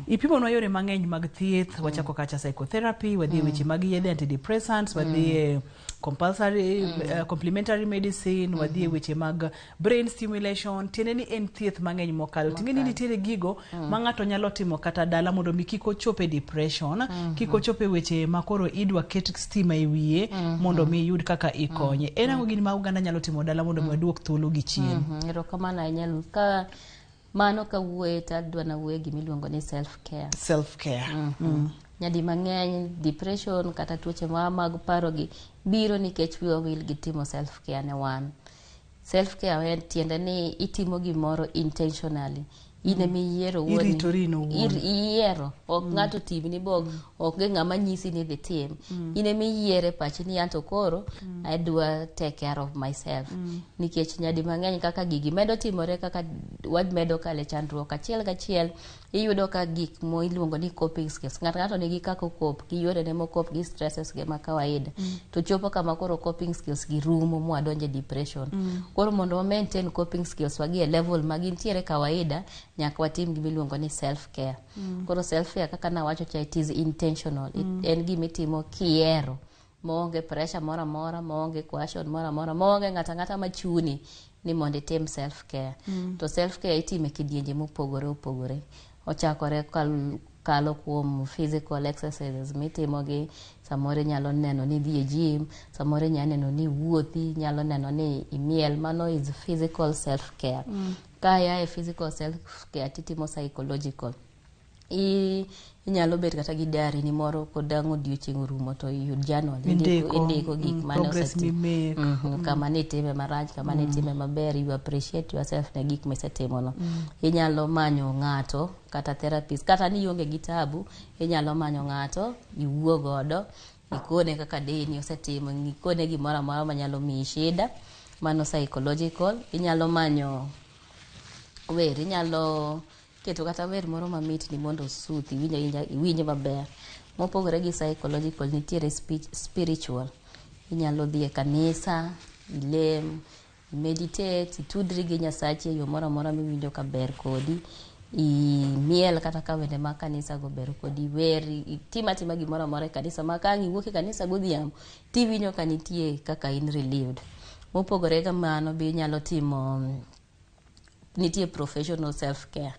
Ipimonwa yore mang'eny mag thieth, wachako kacha psychotherapy, wadhi e weche mag yedhe antidepressants, wadhi e compulsory complementary medicine, wadhi e weche mag brain stimulation. Tiende ni en thieth mang'eny mokalo. Ting'e ni nitiere gigo ma ng'ato nyalo timo kata dala mondo mi kik ochop e depression, kik ochop e weche ma koro idwa ket stima e wiye mondo mi yud kaka ikonye. En ang'o gini ma oganda nyalo timo dala mondo mi waduok thuolo gi chien? Erokamano ahinya Ruth. Ka mano kawuoye to adwa nawuoye gimiluongo ni self care. Self care. Nyadi mang'eny depression kata tuoche ma mag paro gi biro nikech wiwa wil gi timo self care ne wan. Self care en tiende ni itimo gimoro intentionally. In ema iyiero wuon. Iritori in owuon. Iyiero. Ok ng'ato timni bo ok ge ng'ama nyisi ni dhi tim. In ema iyiero e pachi ni anto koro adwa take care of myself. Nikech nyadi mang'eny kaka gigi medo timore kaka wamedo kale chandruok achiel kachiel iyudo ka gik mo iluongo ni coping skills ng'ato ng'ato nigi kaka okop gi yorene mokop gi stresses ge ma kawaida to chopo kama koro coping skills gi rumo mwadonjo e depression. Koro mondo wa maintain coping skills wagi e level ma gintiere kawaida nyaka watim gima iluongo ni self care. Koro self care kaka nawacho cha it is intentional. En gima itimo kiero maonge pressure moro amora maonge coercion moro amora maonge ng'ato ang'ata machuni ni mondo itim self care. To self care itime kidienje mopogore opogore ochakore kalo kuom physical exercises mitimo gi samoro inyalo neno ni idhi e gym samoro inyalo neno ni iwuothi inyalo neno ni imiel mano is physical self care. Ka ia e physical self care titimo psychological inyalo bet kata gi diary ni moro kodang' odiochieng' orumo to iyud journal Indiko, indiko gik mane progress osetim. mimake. Kama nitime marach kama nitime maber you appreciate yourself ne gik misetimono. Inyalo manyo ng'ato kata therapist kata ni ionge gi tabu inyalo manyo ng'ato iwuo godo ikone kaka deni osetimo ikone gimoro amora manyalo miyi shida mano psychological inyalo manyo wer inyalo keto kata wer moro mamit ni mondo osuth iwinj awinja iwinj maber mopogore gi psychological nitiere spiritual inyalo dhi e kanisa ilem meditate itudri gi nyasachi e yo moro amora miwinjo ka ber kodi imiel kata ka wende mag kanisa go ber kodi wer itim atima gimoro amora e kanisa ma ka ang' iwuok e kanisa godhiambo tiwinjo ka nitie kaka in relieved mopogore gi mano be inyalo timo nitie professional self care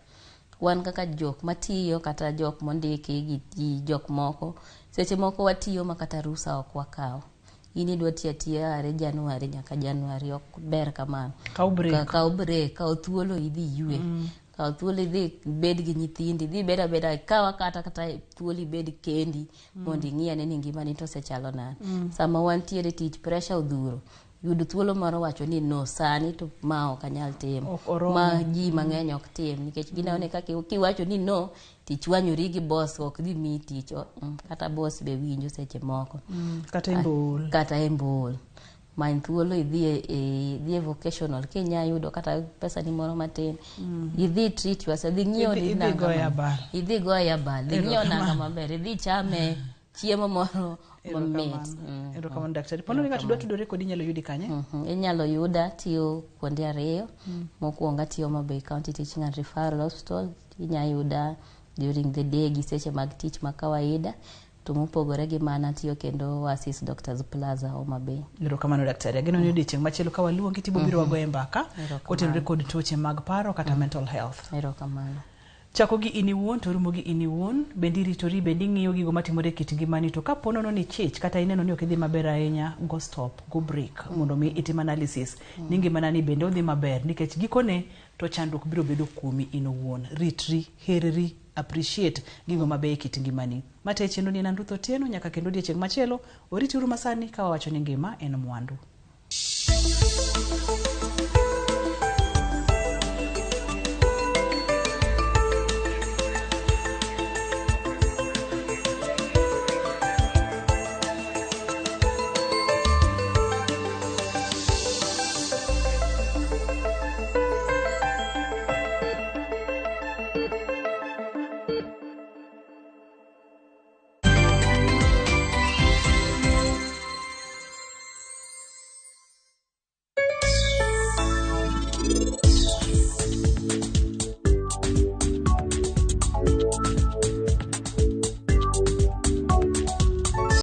wan kaka jok matiyo kata jok mondiki gi jok moko seche moko watiyo ma kata rusa ok wakaw in idwa tiyo atiya are January nyaka January ok ber kamano Kaw break. Kaw break kaw thuolo idhi iywe kaw thuolo idhi ibed gi nyithindi idhi ibed abeda kaw kata kata thuolo ibed kendi mondo ing'i ane ni ngimani to osechalo nade. Sama wantiere tich pressure odhuro yud thuolo mar wacho ni no sani to ma ok anyal timo Ok oromo. ma ji mang'eny ok tim nikech gineno ni kaka kiwacho ni no tichwanyori gi boss ok dhi miyi tich kata boss be winjo seche moko Kata e mbul. kata e mbul many thuolo idhi e vocational kinya yudo kata pesa ni moro matin idhi treat yourself dhi ng'iew ni Idhi nanga goyo abal. idhi goyo abal dhi ng'iew nanga Erokamano. maber idhi chame chiemo moro mamit. Erokamano daktari. Pono ni ng'ato dwa tudore kodi inyalo yudi kanye? Inyalo yuda tiyo kuonde ariyo. Mokwongo atiyo Homa Bay County Teaching and Referral Hospital. Inya yuda during the day gi seche mag tich ma kawaida. To mopogore gi mano atiyo kendo Oasis Doctors Plaza Homa Bay. Erokamano daktari. Ageno ni odiochieng' machielo ka waluongi to ibiro wagoye mbaka Erokamano. kotenore kod tuoche mag paro kata mental health. Erokamano. Chako gi in iwuon to rumo gi in iwuon bende iritori bende ing'iyo gigo matimore e kit ngimani to kapo nono ni chich kata ineno ni ok idhi maber ahinya go stop go break mondo mi itim analysis ni ngimana ni bende odhi maber nikech gikone to chandruok biro bedo kuomi in owuon ritri herri appreciate gigo mabeyo e kit ngimani mate chenro ni en an Ruth Otieno nyaka kendo odiochieng' machielo oritiuru masani ka wawacho ni ngima en mwandu.